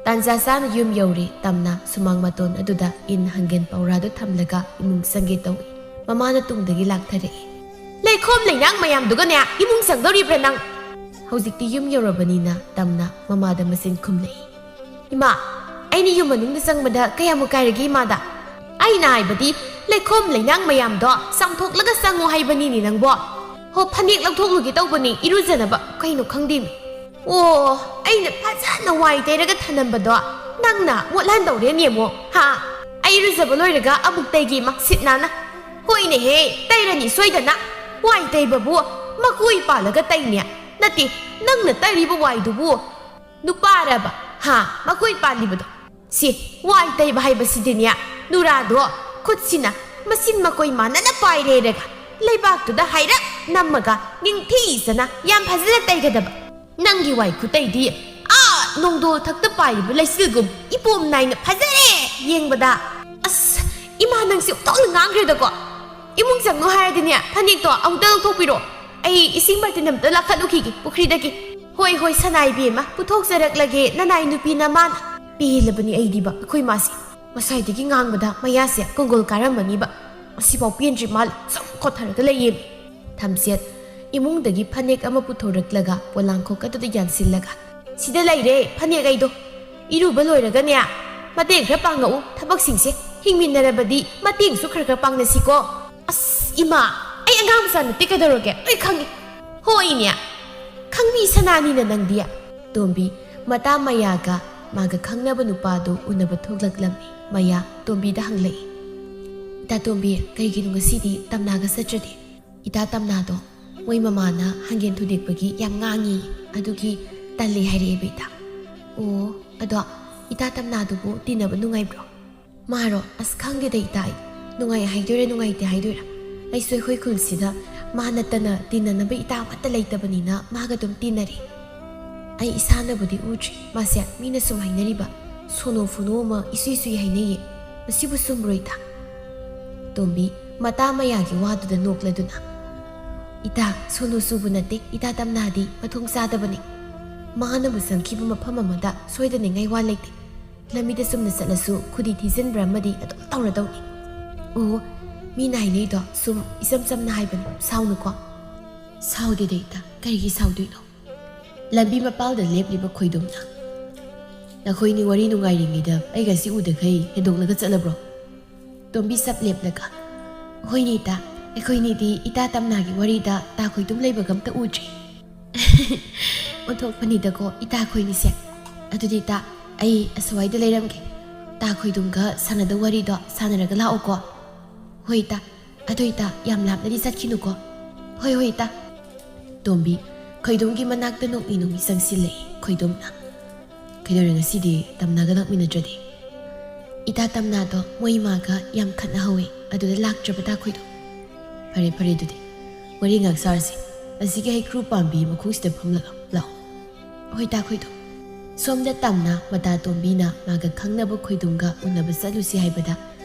ꯇꯥꯟꯖꯥ ꯆꯥꯅ ꯌꯨꯝ ꯌꯧꯔꯦ ꯇꯝꯅ ꯁꯨꯃꯥꯡ ꯃꯇꯣꯟ ꯑꯗꯨꯗ ꯏꯟ ꯍꯪꯒꯦꯟ ꯄꯧꯔꯥꯗꯨ ꯊꯝꯂꯒ ꯏꯃꯨꯡ ꯆꯪꯒꯦ ꯇꯧꯏ꯫ ꯃꯃꯥꯅ ꯇꯨꯡꯗꯒꯤ ꯂꯥꯛꯊꯔꯛꯏ꯫ "ꯂꯩꯈꯣꯝ ꯂꯩꯅꯥꯡ ꯃꯌꯥꯝꯗꯨꯒꯅꯦ ꯏꯃꯨꯡ ꯆꯪꯗꯧꯔꯤꯕ꯭ꯔꯥ ꯅꯪ?" ꯍꯧꯖꯤꯛꯇꯤ ꯌꯨꯝ ꯌꯧꯔꯕꯅꯤꯅ ꯇꯝꯅ ꯃꯃꯥꯗ ꯃꯆꯤꯟ ꯈꯨꯝꯂꯛꯏ꯫ "ꯏꯃꯥ, ꯑꯩꯅ ꯌꯨꯝ ꯃꯅꯨꯡꯗ ꯆꯪꯕꯗ ꯀꯌꯥꯃꯨꯛ ꯀꯥꯏꯔꯒꯦ ꯏꯃꯥꯗ?" "ꯑꯩꯅ ꯍꯥꯏꯕꯗꯤ ꯂꯩꯈꯣꯝ ꯂꯩꯅꯥꯡ ꯃꯌꯥꯝꯗꯣ ꯆꯥꯝꯊꯣꯛꯂꯒ ꯆꯪꯉꯣ ꯍꯥꯏꯕꯅꯤꯅꯦ ꯅꯪꯕꯣ꯫ ꯍꯣ, ꯐꯅꯦꯛ ꯂꯧꯊꯣꯛꯂꯨꯒꯦ ꯇꯧꯕꯅꯤ ꯏꯔꯨꯖꯅꯕ, ꯀꯩꯅꯣ ꯈꯪꯗꯦꯃꯤ꯫ ꯑꯣ, ꯑꯩꯅ ꯐꯖꯅ ꯋꯥꯏ ꯇꯩꯔꯒ ꯊꯅꯝꯕꯗꯣ ꯅꯪꯅ ꯃꯣꯠꯍꯟꯗꯧꯔꯦꯅꯦ ꯑꯃꯨꯛ, ꯍꯥ? ꯑꯩ ꯏꯔꯨꯖꯕ ꯂꯣꯏꯔꯒ ꯑꯃꯨꯛ ꯇꯩꯒꯦ ꯏꯃꯥ, ꯁꯤꯠ ꯅꯥꯟꯅ꯫ ꯍꯣꯏꯅꯦꯍꯦ, ꯇꯩꯔꯅꯤ ꯁꯣꯏꯗꯅ꯫ ꯋꯥꯏ ꯇꯩꯕꯕꯨ ꯃꯀꯣꯏ ꯄꯥꯜꯂꯒ ꯇꯩꯅꯦ? ꯅꯠꯇꯦ, ꯅꯪꯅ ꯇꯩꯔꯤꯕ ꯋꯥꯏꯗꯨꯕꯨ ꯅꯨꯄꯥꯔꯕ? ꯍꯥ? ꯃꯀꯣꯏ ꯄꯥꯜꯂꯤꯕꯗꯣ? ꯁꯤ ꯋꯥꯏ ꯇꯩꯕ ꯍꯥꯏꯕꯁꯤꯗꯤꯅꯦ, ꯅꯨꯔꯥꯗꯣ ꯈꯨꯠꯁꯤꯅ ꯃꯆꯤꯟ ꯃꯀꯣꯏ ꯃꯥꯟꯅꯅ ꯄꯥꯏꯔꯦꯔꯒ ꯂꯩꯕꯥꯛꯇꯨꯗ ꯍꯥꯏꯔꯞ ꯅꯝꯃꯒ ꯅꯤꯡꯊꯤꯖꯅ ꯌꯥꯝ ꯐꯖꯅ ꯇꯩꯒꯗꯕ꯫ ꯅꯪꯒꯤ ꯋꯥꯏ ꯈꯨꯇꯩꯗꯤ ꯑꯥ ꯅꯣꯡꯗꯣꯜ ꯊꯛꯇ ꯄꯥꯏꯔꯤꯕ ꯂꯩꯆꯤꯜꯒꯨꯝ ꯏꯄꯣꯝ ꯅꯥꯏꯅ ꯐꯖꯔꯦ ꯌꯦꯡꯕꯗ꯫ ꯑꯁ, ꯏꯃꯥ ꯅꯪꯁꯦ ꯑꯣꯟꯊꯣꯛꯅ ꯉꯥꯡꯈ꯭ꯔꯦꯗꯀꯣ꯫ ꯏꯃꯨꯡ ꯆꯪꯉꯣ ꯍꯥꯏꯔꯗꯤꯅꯦ, ꯐꯅꯦꯛꯇꯣ ꯑꯃꯨꯛꯇ ꯂꯧꯊꯣꯛꯄꯤꯔꯣ꯫ ꯑꯩ ꯏꯁꯤꯡ ꯕꯥꯔꯇꯤꯟ ꯑꯃꯇ ꯂꯥꯈꯠꯂꯨꯈꯤꯒꯦ ꯄꯨꯈ꯭ꯔꯤꯗꯒꯤ꯫ ꯍꯣꯏ, ꯍꯣꯏ, ꯁꯅꯥ ꯏꯕꯦꯝꯃ, ꯄꯨꯊꯣꯛꯆꯔꯛꯂꯒꯦ, ꯅꯅꯥꯏ ꯅꯨꯄꯤꯅ ꯃꯥꯅ꯫ ꯄꯦꯜꯂꯕꯅꯤ ꯑꯩꯗꯤꯕ, ꯑꯩꯈꯣꯏ ꯃꯥꯁꯦ꯫ ꯉꯁꯥꯏꯗꯒꯤ ꯉꯥꯡꯕꯗ ꯃꯌꯥꯁꯦ ꯀꯣꯡꯒꯣꯜ ꯀꯥꯔꯝꯃꯅꯤꯕ꯫ ꯉꯁꯤꯐꯥꯎ ꯄꯦꯟꯗ꯭ꯔꯤ ꯃꯥꯜꯂꯦ, ꯁꯨꯝ ꯈꯣꯠꯊꯔꯒ ꯂꯩꯌꯦꯃꯤ꯫ ꯊꯝꯆꯦꯠ ꯏꯃꯨꯡꯗꯒꯤ ꯐꯅꯦꯛ ꯑꯃ ꯄꯨꯊꯣꯔꯛꯂꯒ ꯄꯣꯂꯥꯡꯈꯣꯛ ꯑꯗꯨꯗ ꯌꯥꯟꯁꯤꯜꯂꯒ, "ꯁꯤꯗ ꯂꯩꯔꯦ ꯐꯅꯦꯛ ꯑꯩꯗꯣ꯫ ꯏꯔꯨꯕ ꯂꯣꯏꯔꯒꯅꯦ, ꯃꯇꯦꯡ ꯈꯔ ꯄꯥꯡꯉꯛꯎ, ꯊꯕꯛꯁꯤꯡꯁꯦ ꯍꯤꯡꯃꯤꯟꯅꯔꯕꯗꯤ ꯃꯇꯦꯡꯁꯨ ꯈꯔ ꯈꯔ ꯄꯥꯡꯅꯁꯤꯀꯣ꯫" "ꯑꯁ, ꯏꯃꯥ, ꯑꯩ ꯑꯉꯥꯡ ꯃꯆꯥ ꯅꯠꯇꯦ, ꯀꯩꯗꯧꯔꯒꯦ? ꯂꯣꯏ ꯈꯪꯉꯤ꯫" "ꯍꯣꯏꯅꯦ, ꯈꯪꯕꯤ ꯁꯅꯥꯅꯤꯅ ꯅꯪꯗꯤ꯫" ꯇꯣꯝꯕꯤ ꯃꯇꯥ ꯃꯌꯥꯒ ꯃꯥꯒ ꯈꯪꯅꯕ ꯅꯨꯄꯥꯗꯨ ꯎꯅꯕ ꯊꯣꯛꯂꯛꯂꯝꯃꯤ꯫ ꯃꯌꯥ ꯇꯣꯝꯕꯤꯗ ꯍꯪꯂꯛꯏ, "ꯏꯇꯥ ꯇꯣꯝꯕꯤ, ꯀꯩꯒꯤꯅꯣ ꯉꯁꯤꯗꯤ ꯇꯝꯅꯥꯒ ꯆꯠꯇ꯭ꯔꯗꯤ?" "ꯏꯇꯥ ꯇꯝꯅꯥꯗꯣ ꯃꯣꯏ ꯃꯃꯥꯅ ꯍꯪꯒꯦꯟ ꯊꯨꯗꯦꯛꯄꯒꯤ ꯌꯥꯝ ꯉꯥꯡꯉꯤ, ꯑꯗꯨꯒꯤ ꯇꯜꯂꯤ ꯍꯥꯏꯔꯛꯑꯦꯕ ꯏꯇꯥ꯫" "ꯑꯣ, ꯑꯗꯣ ꯏꯇꯥ ꯇꯝꯅꯥꯗꯨꯕꯨ ꯇꯤꯟꯅꯕ ꯅꯨꯡꯉꯥꯏꯕ꯭ꯔꯣ?" "ꯃꯥꯔꯣ? ꯑꯁ, ꯈꯪꯗꯦꯗ ꯏꯇꯥ, ꯑꯩ ꯅꯨꯡꯉꯥꯏ ꯍꯥꯏꯗꯣꯏꯔꯥ ꯅꯨꯡꯉꯥꯏꯇꯦ ꯍꯥꯏꯗꯣꯏꯔꯥ꯫ ꯑꯩꯁꯨ ꯑꯩꯈꯣꯏ ꯈꯨꯜꯁꯤꯗ ꯃꯥ ꯅꯠꯇꯅ ꯇꯤꯟꯅꯅꯕ ꯏꯇꯥ ꯑꯃꯠꯇ ꯂꯩꯇꯕꯅꯤꯅ ꯃꯥꯒ ꯑꯗꯨꯝ ꯇꯤꯟꯅꯔꯤ꯫" ꯑꯩ ꯏꯁꯥꯅꯕꯨꯗꯤ ꯎꯗ꯭ꯔꯤ꯫ ꯃꯥꯁꯦ ꯃꯤꯅ ꯁꯨꯝ ꯍꯥꯏꯅꯔꯤꯕ ꯁꯣꯅꯣ ꯐꯣꯅꯣ ꯑꯃ ꯏꯁꯨꯏ ꯁꯨꯏ ꯍꯥꯏꯅꯩꯌꯦ꯫ ꯃꯁꯤꯕꯨ ꯆꯨꯝꯕ꯭ꯔꯣ ꯏꯇꯥ? ꯇꯣꯝꯕꯤ ꯃꯇꯥ ꯃꯌꯥꯒꯤ ꯋꯥꯗꯨꯗ ꯅꯣꯛꯂꯗꯨꯅ, "ꯏꯇꯥ, ꯁꯣꯅꯣ ꯆꯨꯕ ꯅꯠꯇꯦ꯫ ꯏꯇꯥ ꯇꯝꯅꯥꯗꯤ ꯃꯊꯣꯡ ꯆꯥꯗꯕꯅꯤ꯫ ꯃꯥꯅꯕꯨ ꯆꯪꯈꯤꯕ ꯃꯐꯝ ꯑꯃꯗ ꯁꯣꯏꯗꯅꯤꯡꯉꯥꯏ ꯋꯥ ꯂꯩꯇꯦ꯫ ꯂꯝꯕꯤꯗ ꯆꯨꯝꯅ ꯆꯠꯂꯁꯨ ꯈꯨꯗꯤ ꯊꯤꯖꯤꯟꯕ꯭ꯔꯥ ꯑꯃꯗꯤ ꯑꯗꯨꯝ ꯇꯧꯔꯗꯧꯅꯤ꯫" "ꯑꯣ, ꯃꯤꯅ ꯍꯥꯏꯅꯩꯗꯣ ꯁꯨꯝ ꯏꯆꯝ ꯆꯝꯅ ꯍꯥꯏꯕꯅꯤ, ꯁꯥꯎꯅꯨꯀꯣ꯫" "ꯁꯥꯎꯗꯦꯗ ꯏꯇꯥ, ꯀꯔꯤꯒꯤ ꯁꯥꯎꯗꯣꯏꯅꯣ? ꯂꯝꯕꯤ ꯃꯄꯥꯜꯗ ꯂꯦꯞꯂꯤꯕ ꯈꯣꯏꯗꯨꯝꯅ, ꯅꯈꯣꯏꯅꯤ ꯋꯥꯔꯤ ꯅꯨꯡꯉꯥꯏꯔꯤꯉꯩꯗ ꯑꯩꯒ ꯁꯤ ꯎꯗꯈꯩ ꯍꯦꯟꯗꯣꯛꯂꯒ ꯆꯠꯂꯕ꯭ꯔꯣ?" ꯇꯣꯝꯕꯤ ꯆꯞ ꯂꯦꯞꯂꯒ, "ꯍꯣꯏꯅꯦ ꯏꯇꯥ, ꯑꯩꯈꯣꯏꯅꯤꯗꯤ ꯏꯇꯥ ꯇꯝꯅꯥꯒꯤ ꯋꯥꯔꯤꯗ ꯇꯥ ꯈꯣꯏꯗꯨꯝ ꯂꯩꯕꯒ ꯑꯝꯇ ꯎꯗ꯭ꯔꯤ꯫" "ꯑꯣꯟꯊꯣꯛꯄꯅꯤꯗꯀꯣ ꯏꯇꯥ ꯈꯣꯏꯅꯤꯁꯦ꯫ ꯑꯗꯨꯗꯤ ꯏꯇꯥ, ꯑꯩ ꯑꯁ꯭ꯋꯥꯏꯗ ꯂꯩꯔꯝꯒꯦ꯫ ꯇꯥ ꯈꯣꯏꯗꯨꯝꯒ ꯁꯥꯟꯅꯗꯧ ꯋꯥꯔꯤꯗꯣ ꯁꯥꯟꯅꯔꯒ ꯂꯥꯛꯑꯣꯀꯣ꯫" "ꯍꯣꯏ ꯏꯇꯥ꯫ ꯑꯗꯣ ꯏꯇꯥ, ꯌꯥꯝ ꯂꯥꯞꯅꯗꯤ ꯆꯠꯈꯤꯅꯨꯀꯣ꯫" "ꯍꯣꯏ, ꯍꯣꯏ ꯏꯇꯥ꯫" ꯇꯣꯝꯕꯤ ꯈꯣꯏꯗꯨꯝꯒꯤ ꯃꯅꯥꯛꯇ ꯅꯣꯛꯃꯤ ꯅꯣꯛꯃꯤ ꯆꯪꯁꯤꯜꯂꯛꯏ꯫ ꯈꯣꯏꯗꯨꯝꯅ, "ꯀꯩꯗꯧꯔꯦ ꯉꯁꯤꯗꯤ ꯇꯝꯅꯒ ꯂꯥꯛꯃꯤꯟꯅꯗ꯭ꯔꯗꯤ?" "ꯏꯇꯥ ꯇꯝꯅꯥꯗꯣ ꯃꯣꯏ ꯏꯃꯥꯒ ꯌꯥꯝ ꯈꯠꯅꯍꯧꯋꯦ, ꯑꯗꯨꯗ ꯂꯥꯛꯇ꯭ꯔꯕ ꯇꯥ ꯈꯣꯏꯗꯨꯝ꯫" "ꯐꯔꯦ ꯐꯔꯦ, ꯑꯗꯨꯗꯤ ꯋꯥꯔꯤ ꯉꯥꯏꯍꯥꯛ ꯁꯥꯔꯁꯤ꯫ ꯑꯁꯤꯒꯤ ꯍꯩꯀ꯭ꯔꯨ ꯄꯥꯝꯕꯤ ꯃꯈꯣꯡꯁꯤꯗ ꯐꯝꯂꯒ ꯂꯥꯛꯑꯣ꯫" "ꯍꯣꯏ ꯇꯥ ꯈꯣꯏꯗꯨꯝ꯫" ꯁꯣꯝꯗ ꯇꯝꯅ ꯃꯇꯥ ꯇꯣꯝꯕꯤꯅ ꯃꯥꯒ ꯈꯪꯅꯕ ꯈꯣꯏꯗꯨꯝꯒ ꯎꯅꯕ ꯆꯠꯂꯨꯁꯤ ꯍꯥꯏꯕꯗ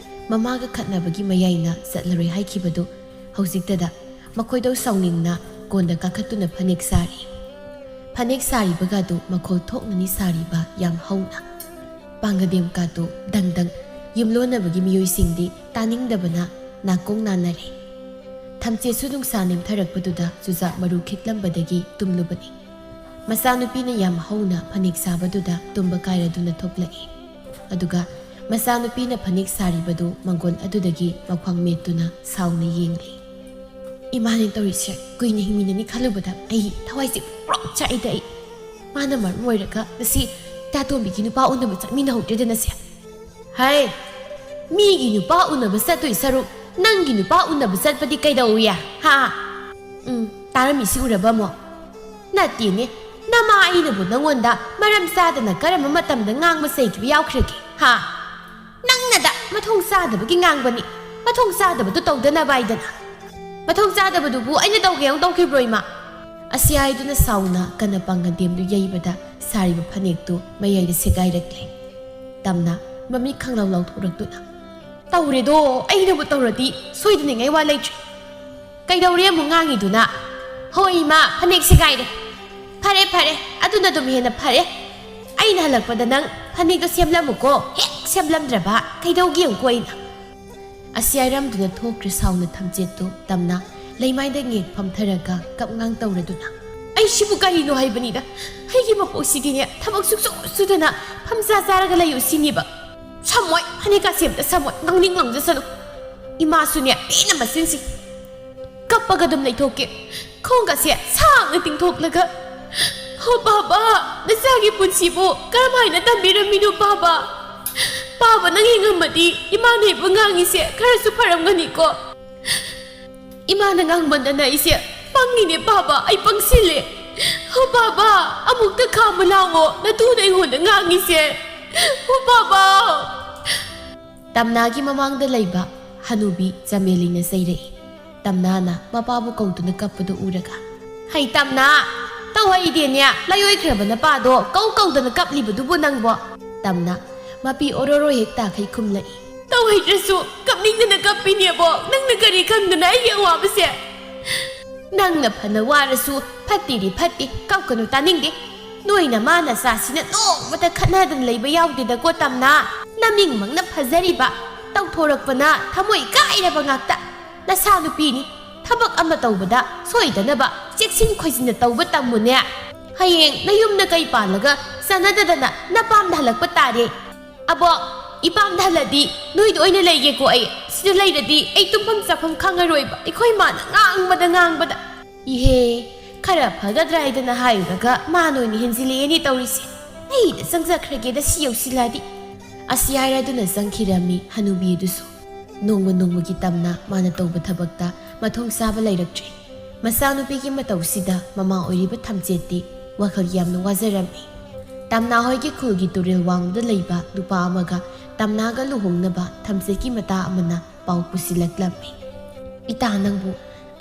ꯃꯃꯥꯒ ꯈꯠꯅꯕꯒꯤ ꯃꯌꯥꯏꯅ ꯆꯠꯂꯔꯣꯏ ꯍꯥꯏꯈꯤꯕꯗꯨ ꯍꯧꯖꯤꯛꯇꯗ ꯃꯈꯣꯏꯗꯧ ꯁꯥꯎꯅꯤꯡꯅ ꯀꯣꯟꯗ ꯀꯥꯈꯠꯇꯨꯅ ꯐꯅꯦꯛ ꯁꯥꯔꯤ꯫ ꯐꯅꯦꯛ ꯁꯥꯔꯤꯕꯒꯗꯨ ꯃꯈꯣꯜ ꯊꯣꯛꯅꯅꯤ ꯁꯥꯔꯤꯕ ꯌꯥꯝ ꯍꯧꯅ꯫ ꯄꯥꯡꯒꯗꯦꯝ ꯀꯥꯇꯨ ꯗꯪ ꯗꯪ꯫ ꯌꯨꯝꯂꯣꯟꯅꯕꯒꯤ ꯃꯤꯑꯣꯏꯁꯤꯡꯗꯤ ꯇꯥꯅꯤꯡꯗꯕꯅ ꯅꯥꯀꯣꯡ ꯅꯥꯅꯔꯦ꯫ ꯊꯝꯆꯦꯠꯁꯨ ꯅꯨꯡꯁꯥ ꯅꯦꯝꯊꯔꯛꯄꯗꯨꯗ ꯆꯨꯖꯥꯛ ꯃꯔꯨ ꯈꯤꯛꯂꯝꯕꯗꯒꯤ ꯇꯨꯝꯂꯨꯕꯅꯤ꯫ ꯃꯆꯥꯅꯨꯄꯤꯅ ꯌꯥꯝ ꯍꯧꯅ ꯐꯅꯦꯛ ꯁꯥꯕꯗꯨꯗ ꯇꯨꯝꯕ ꯀꯥꯏꯔꯗꯨꯅ ꯊꯣꯛꯂꯛꯏ꯫ ꯑꯗꯨꯒ ꯃꯆꯥꯅꯨꯄꯤꯅ ꯐꯅꯦꯛ ꯁꯥꯔꯤꯕꯗꯨ ꯃꯪꯒꯣꯜ ꯑꯗꯨꯗꯒꯤ ꯃꯈ꯭ꯋꯥꯡ ꯃꯦꯠꯇꯨꯅ ꯁꯥꯎꯅ ꯌꯦꯡꯂꯤ꯫ "ꯏꯃꯥꯅ ꯇꯧꯔꯤꯁꯦ ꯀꯨꯏꯅ ꯍꯤꯡꯃꯤꯟꯅꯅꯤ ꯈꯜꯂꯨꯕꯗ ꯑꯩ ꯊꯋꯥꯏꯁꯦ ꯄ꯭ꯔꯣꯛ ꯆꯥꯛꯏꯗ ꯑꯩ꯫ ꯃꯥꯅ ꯃꯔꯝ ꯑꯣꯏꯔꯒ ꯉꯁꯤ ꯇꯥꯇꯣꯝꯕꯤꯒꯤ ꯅꯨꯄꯥ ꯎꯅꯕ ꯆꯠꯃꯤꯟꯅꯍꯧꯗ꯭ꯔꯦꯗꯅ ꯁꯦ꯫" "ꯍꯩ, ꯃꯤꯒꯤ ꯅꯨꯄꯥ ꯎꯅꯕ ꯆꯠꯇꯣꯏ ꯁꯔꯨꯛ ꯅꯪꯒꯤ ꯅꯨꯄꯥ ꯎꯅꯕ ꯆꯠꯄꯗꯤ ꯀꯩꯗꯧꯏ, ꯍꯥ?" "ꯎꯝ, ꯇꯥꯔꯝꯃꯤꯁꯤ ꯎꯔꯕ ꯑꯃꯨꯛ? ꯅꯠꯇꯦꯅꯦ, ꯅꯃꯥ ꯑꯩꯅꯕꯨ ꯅꯪꯉꯣꯟꯗ ꯃꯔꯝ ꯆꯥꯗꯅ ꯀꯔꯝꯕ ꯃꯇꯝꯗ ꯉꯥꯡꯕ ꯆꯩꯈꯤꯕ ꯌꯥꯎꯈ꯭ꯔꯒꯦ, ꯍꯥ? ꯅꯪꯅꯗ ꯃꯊꯣꯡ ꯆꯥꯗꯕꯒꯤ ꯉꯥꯡꯕꯅꯤ꯫ ꯃꯊꯣꯡ ꯆꯥꯗꯕꯗꯨ ꯇꯧꯗꯅꯕ ꯍꯥꯏꯗꯅ꯫ ꯃꯊꯣꯡ ꯆꯥꯗꯕꯗꯨꯕꯨ ꯑꯩꯅ ꯇꯧꯒꯦ ꯌꯥꯎꯅ ꯇꯧꯈꯤꯕ꯭ꯔꯣ, ꯏꯃꯥ?" ꯑꯁꯤꯌꯥꯏꯗꯨꯅ ꯁꯥꯎꯅ ꯀꯟꯅ ꯄꯥꯡꯒꯟꯗꯦꯝꯗꯨ ꯌꯩꯕꯗ ꯁꯥꯔꯤꯕ ꯐꯅꯦꯛꯇꯨ ꯃꯌꯥꯏꯗ ꯁꯦꯒꯥꯏꯔꯛꯂꯦ꯫ ꯇꯝꯅ ꯃꯃꯤꯠ ꯈꯪꯂꯥꯎ ꯂꯥꯎꯊꯣꯔꯛꯇꯨꯅ, "ꯇꯧꯔꯦꯗꯣ, ꯑꯩꯅꯕꯨ ꯇꯧꯔꯗꯤ ꯁꯣꯏꯗꯅꯤꯡꯉꯥꯏ ꯋꯥ ꯂꯩꯇ꯭ꯔꯦ꯫ ꯀꯩꯗꯧꯔꯦ ꯑꯃꯨꯛ ꯉꯥꯡꯉꯤꯗꯨꯅ?" "ꯍꯣꯏ ꯏꯃꯥ, ꯐꯅꯦꯛ ꯁꯦꯒꯥꯏꯔꯦ꯫ ꯐꯔꯦ ꯐꯔꯦ, ꯑꯗꯨꯅ ꯑꯗꯨꯝ ꯍꯦꯟꯅ ꯐꯔꯦ꯫ ꯑꯩꯅ ꯍꯜꯂꯛꯄꯗ ꯅꯪ ꯐꯅꯦꯛꯇꯣ ꯁꯦꯝꯂꯝꯃꯨꯀꯣ꯫ ꯍꯦꯛ ꯁꯦꯝꯂꯝꯗ꯭ꯔꯕ ꯀꯩꯗꯧꯒꯦ ꯌꯦꯡꯉꯨꯀꯣ ꯑꯩꯅ꯫" ꯑꯁꯤꯌꯥꯏꯔꯝꯗꯨꯅ ꯊꯣꯛꯈ꯭ꯔꯦ ꯁꯥꯎꯅ ꯊꯝꯆꯦꯠꯇꯨ ꯇꯝꯅ ꯂꯩꯃꯥꯏꯗ ꯉꯦꯛ ꯐꯝꯊꯔꯒ ꯀꯞꯉꯥꯡ ꯇꯧꯔꯗꯨꯅ꯫ "ꯑꯩ ꯁꯤꯕꯨ ꯀꯔꯤꯅꯣ ꯍꯥꯏꯕꯅꯤꯗ꯫ ꯑꯩꯒꯤ ꯃꯄꯣꯛꯁꯤꯗꯤꯅꯦ ꯊꯕꯛ ꯁꯨꯛꯁꯨ ꯁꯨꯗꯅ ꯐꯝꯖꯥ ꯆꯥꯔꯒ ꯂꯩꯌꯨ ꯁꯤꯅꯤꯕ꯫ ꯁꯝꯃꯣꯏ, ꯐꯅꯦꯛ ꯀꯥꯁꯦ ꯑꯝꯇ ꯁꯝꯃꯣꯏ, ꯉꯥꯡꯅꯤꯡ ꯉꯥꯡꯖꯁꯅꯨ꯫ ꯏꯃꯥꯁꯨꯅꯦ ꯄꯦꯟꯅ ꯃꯆꯤꯟꯁꯤ꯫ ꯀꯞꯄꯒ ꯑꯗꯨꯝ ꯂꯩꯊꯣꯛꯀꯦ꯫ ꯈꯣꯡꯒꯁꯦ ꯁꯥꯡꯅ ꯇꯤꯡꯊꯣꯛꯂꯒ, ꯍꯣ ꯕꯥꯕꯥ, ꯅꯆꯥꯒꯤ ꯄꯨꯟꯁꯤꯕꯨ ꯀꯔꯝ ꯍꯥꯏꯅ ꯇꯝꯕꯤꯔꯝꯃꯤꯅꯣ ꯕꯥꯕꯥ? ꯕꯥꯕꯥ, ꯅꯪ ꯌꯦꯡꯉꯝꯃꯗꯤ ꯏꯃꯥꯅ ꯏꯕ ꯉꯥꯡꯉꯤꯁꯦ ꯈꯔꯁꯨ ꯐꯔꯝꯒꯅꯤꯀꯣ꯫ ꯏꯃꯥꯅ ꯉꯥꯡꯃꯟꯗꯅ ꯑꯩꯁꯦ ꯄꯪꯉꯤꯅꯦ ꯕꯥꯕꯥ, ꯑꯩ ꯄꯪꯁꯤꯜꯂꯦ꯫ ꯍꯣ ꯕꯥꯕꯥ, ꯑꯃꯨꯛꯇ ꯈꯥꯝꯃꯨ ꯂꯥꯛꯑꯣ, ꯅꯇꯨꯅ ꯑꯩꯉꯣꯟꯗ ꯉꯥꯡꯉꯤꯁꯦ꯫ ꯍꯣ ꯕꯥꯕꯥ!" ꯇꯝꯅꯥꯒꯤ ꯃꯃꯥꯡꯗ ꯂꯩꯕ ꯍꯅꯨꯕꯤ ꯆꯃꯦꯂꯤꯅ ꯆꯩꯔꯛꯏ꯫ ꯇꯝꯅꯥꯅ ꯃꯄꯥꯕꯨ ꯀꯧꯗꯨꯅ ꯀꯞꯄꯗꯨ ꯎꯔꯒ, "ꯍꯩ ꯇꯝꯅꯥ, ꯇꯧꯍꯩꯗꯦꯅꯦ, ꯂꯥꯏꯑꯣꯏꯈ꯭ꯔꯕ ꯅꯄꯥꯗꯣ ꯀꯧ ꯀꯧꯗꯅ ꯀꯞꯂꯤꯕꯗꯨꯕꯨ ꯅꯪꯕꯣ?" ꯇꯝꯅꯥ ꯃꯄꯤ ꯑꯣꯔꯣꯔꯣ ꯍꯦꯛ ꯇꯥꯈꯩ ꯈꯨꯝꯂꯛꯏ꯫ "ꯇꯧꯍꯩꯗ꯭ꯔꯁꯨ ꯀꯞꯅꯤꯡꯗꯅ ꯀꯞꯄꯤꯅꯦꯕꯣ, ꯅꯪꯅ ꯀꯔꯤ ꯈꯪꯗꯅ ꯑꯩꯒꯤ ꯑꯋꯥꯕꯁꯦ?" "ꯅꯪꯅ ꯐꯅ ꯋꯥꯔꯁꯨ ꯐꯠꯇꯦꯗꯤ ꯐꯠꯇꯦ, ꯀꯞꯀꯅꯨ, ꯇꯥꯅꯤꯡꯗꯦ꯫ ꯅꯣꯏ ꯅꯃꯥ ꯅꯆꯥꯁꯤꯅ ꯅꯣꯡꯃꯇ ꯈꯠꯅꯗꯅ ꯂꯩꯕ ꯌꯥꯎꯗꯦꯗꯀꯣ ꯇꯝꯅꯥ꯫ ꯅꯃꯤꯡꯃꯛꯅ ꯐꯖꯔꯤꯕ, ꯇꯧꯊꯣꯔꯛꯄꯅ ꯊꯃꯣꯏ ꯀꯥꯏꯔꯕ ꯉꯥꯛꯇ꯫ ꯅꯁꯥ ꯅꯨꯄꯤꯅꯤ, ꯊꯕꯛ ꯑꯃ ꯇꯧꯕꯗ ꯁꯣꯏꯗꯅꯕ ꯆꯦꯛꯁꯤꯟ ꯈꯣꯏꯖꯤꯟꯅ ꯇꯧꯕ ꯇꯝꯃꯨꯅꯦ꯫ ꯍꯌꯦꯡ ꯅꯌꯨꯝꯗ ꯀꯩ ꯄꯥꯜꯂꯒ ꯆꯥꯟꯅꯗꯗꯅ ꯅꯄꯥꯝꯗ ꯍꯜꯂꯛꯄ ꯇꯥꯔꯦ꯫ ꯑꯕꯣꯛ, ꯏꯄꯥꯝꯗ ꯍꯜꯂꯗꯤ ꯅꯣꯏꯗ ꯑꯣꯏꯅ ꯂꯩꯒꯦꯀꯣ ꯑꯩ꯫ ꯁꯤꯗ ꯂꯩꯔꯗꯤ ꯑꯩ ꯇꯨꯝꯐꯝ ꯆꯥꯐꯝ ꯈꯪꯉꯔꯣꯏꯕ, ꯑꯩꯈꯣꯏ ꯃꯥꯅ ꯉꯥꯡꯕꯗ ꯉꯥꯡꯕꯗ꯫" "ꯏꯍꯦ, ꯈꯔ ꯐꯒꯗ꯭ꯔꯥ ꯍꯥꯏꯗꯅ ꯍꯥꯏꯔꯨꯔꯒ ꯃꯥꯅ ꯑꯣꯏꯅ ꯍꯦꯟꯖꯤꯜꯂꯛꯑꯦꯅꯦ ꯇꯧꯔꯤꯁꯦ꯫ ꯑꯩꯗ ꯆꯪꯖꯈ꯭ꯔꯒꯦꯗ ꯁꯤ ꯌꯧꯁꯤꯜꯂꯛꯑꯗꯤ꯫" ꯑꯁꯤ ꯍꯥꯏꯔꯗꯨꯅ ꯆꯪꯈꯤꯔꯝꯃꯤ ꯍꯅꯨꯕꯤ ꯑꯗꯨꯁꯨ꯫ ꯅꯣꯡꯃ ꯅꯣꯡꯃꯒꯤ ꯇꯝꯅ ꯃꯥꯅ ꯇꯧꯕ ꯊꯕꯛꯇ ꯃꯊꯣꯡ ꯆꯥꯕ ꯂꯩꯔꯛꯇ꯭ꯔꯦ꯫ ꯃꯆꯥꯅꯨꯄꯤꯒꯤ ꯃꯇꯧꯁꯤꯗ ꯃꯃꯥ ꯑꯣꯏꯔꯤꯕ ꯊꯝꯆꯦꯠꯇꯤ ꯋꯥꯈꯜ ꯌꯥꯝꯅ ꯋꯥꯖꯔꯝꯃꯤ꯫ ꯇꯝꯅꯥ ꯍꯣꯏꯒꯤ ꯈꯨꯜꯒꯤ ꯇꯨꯔꯦꯜ ꯋꯥꯡꯃꯗ ꯂꯩꯕ ꯅꯨꯄꯥ ꯑꯃꯒ ꯇꯝꯅꯥꯒ ꯂꯨꯍꯣꯡꯅꯕ ꯊꯝꯆꯦꯠꯀꯤ ꯃꯇꯥ ꯑꯃꯅ ꯄꯥꯎ ꯄꯨꯁꯤꯜꯂꯛꯂꯝꯃꯤ꯫ "ꯏꯇꯥ, ꯅꯪꯕꯨ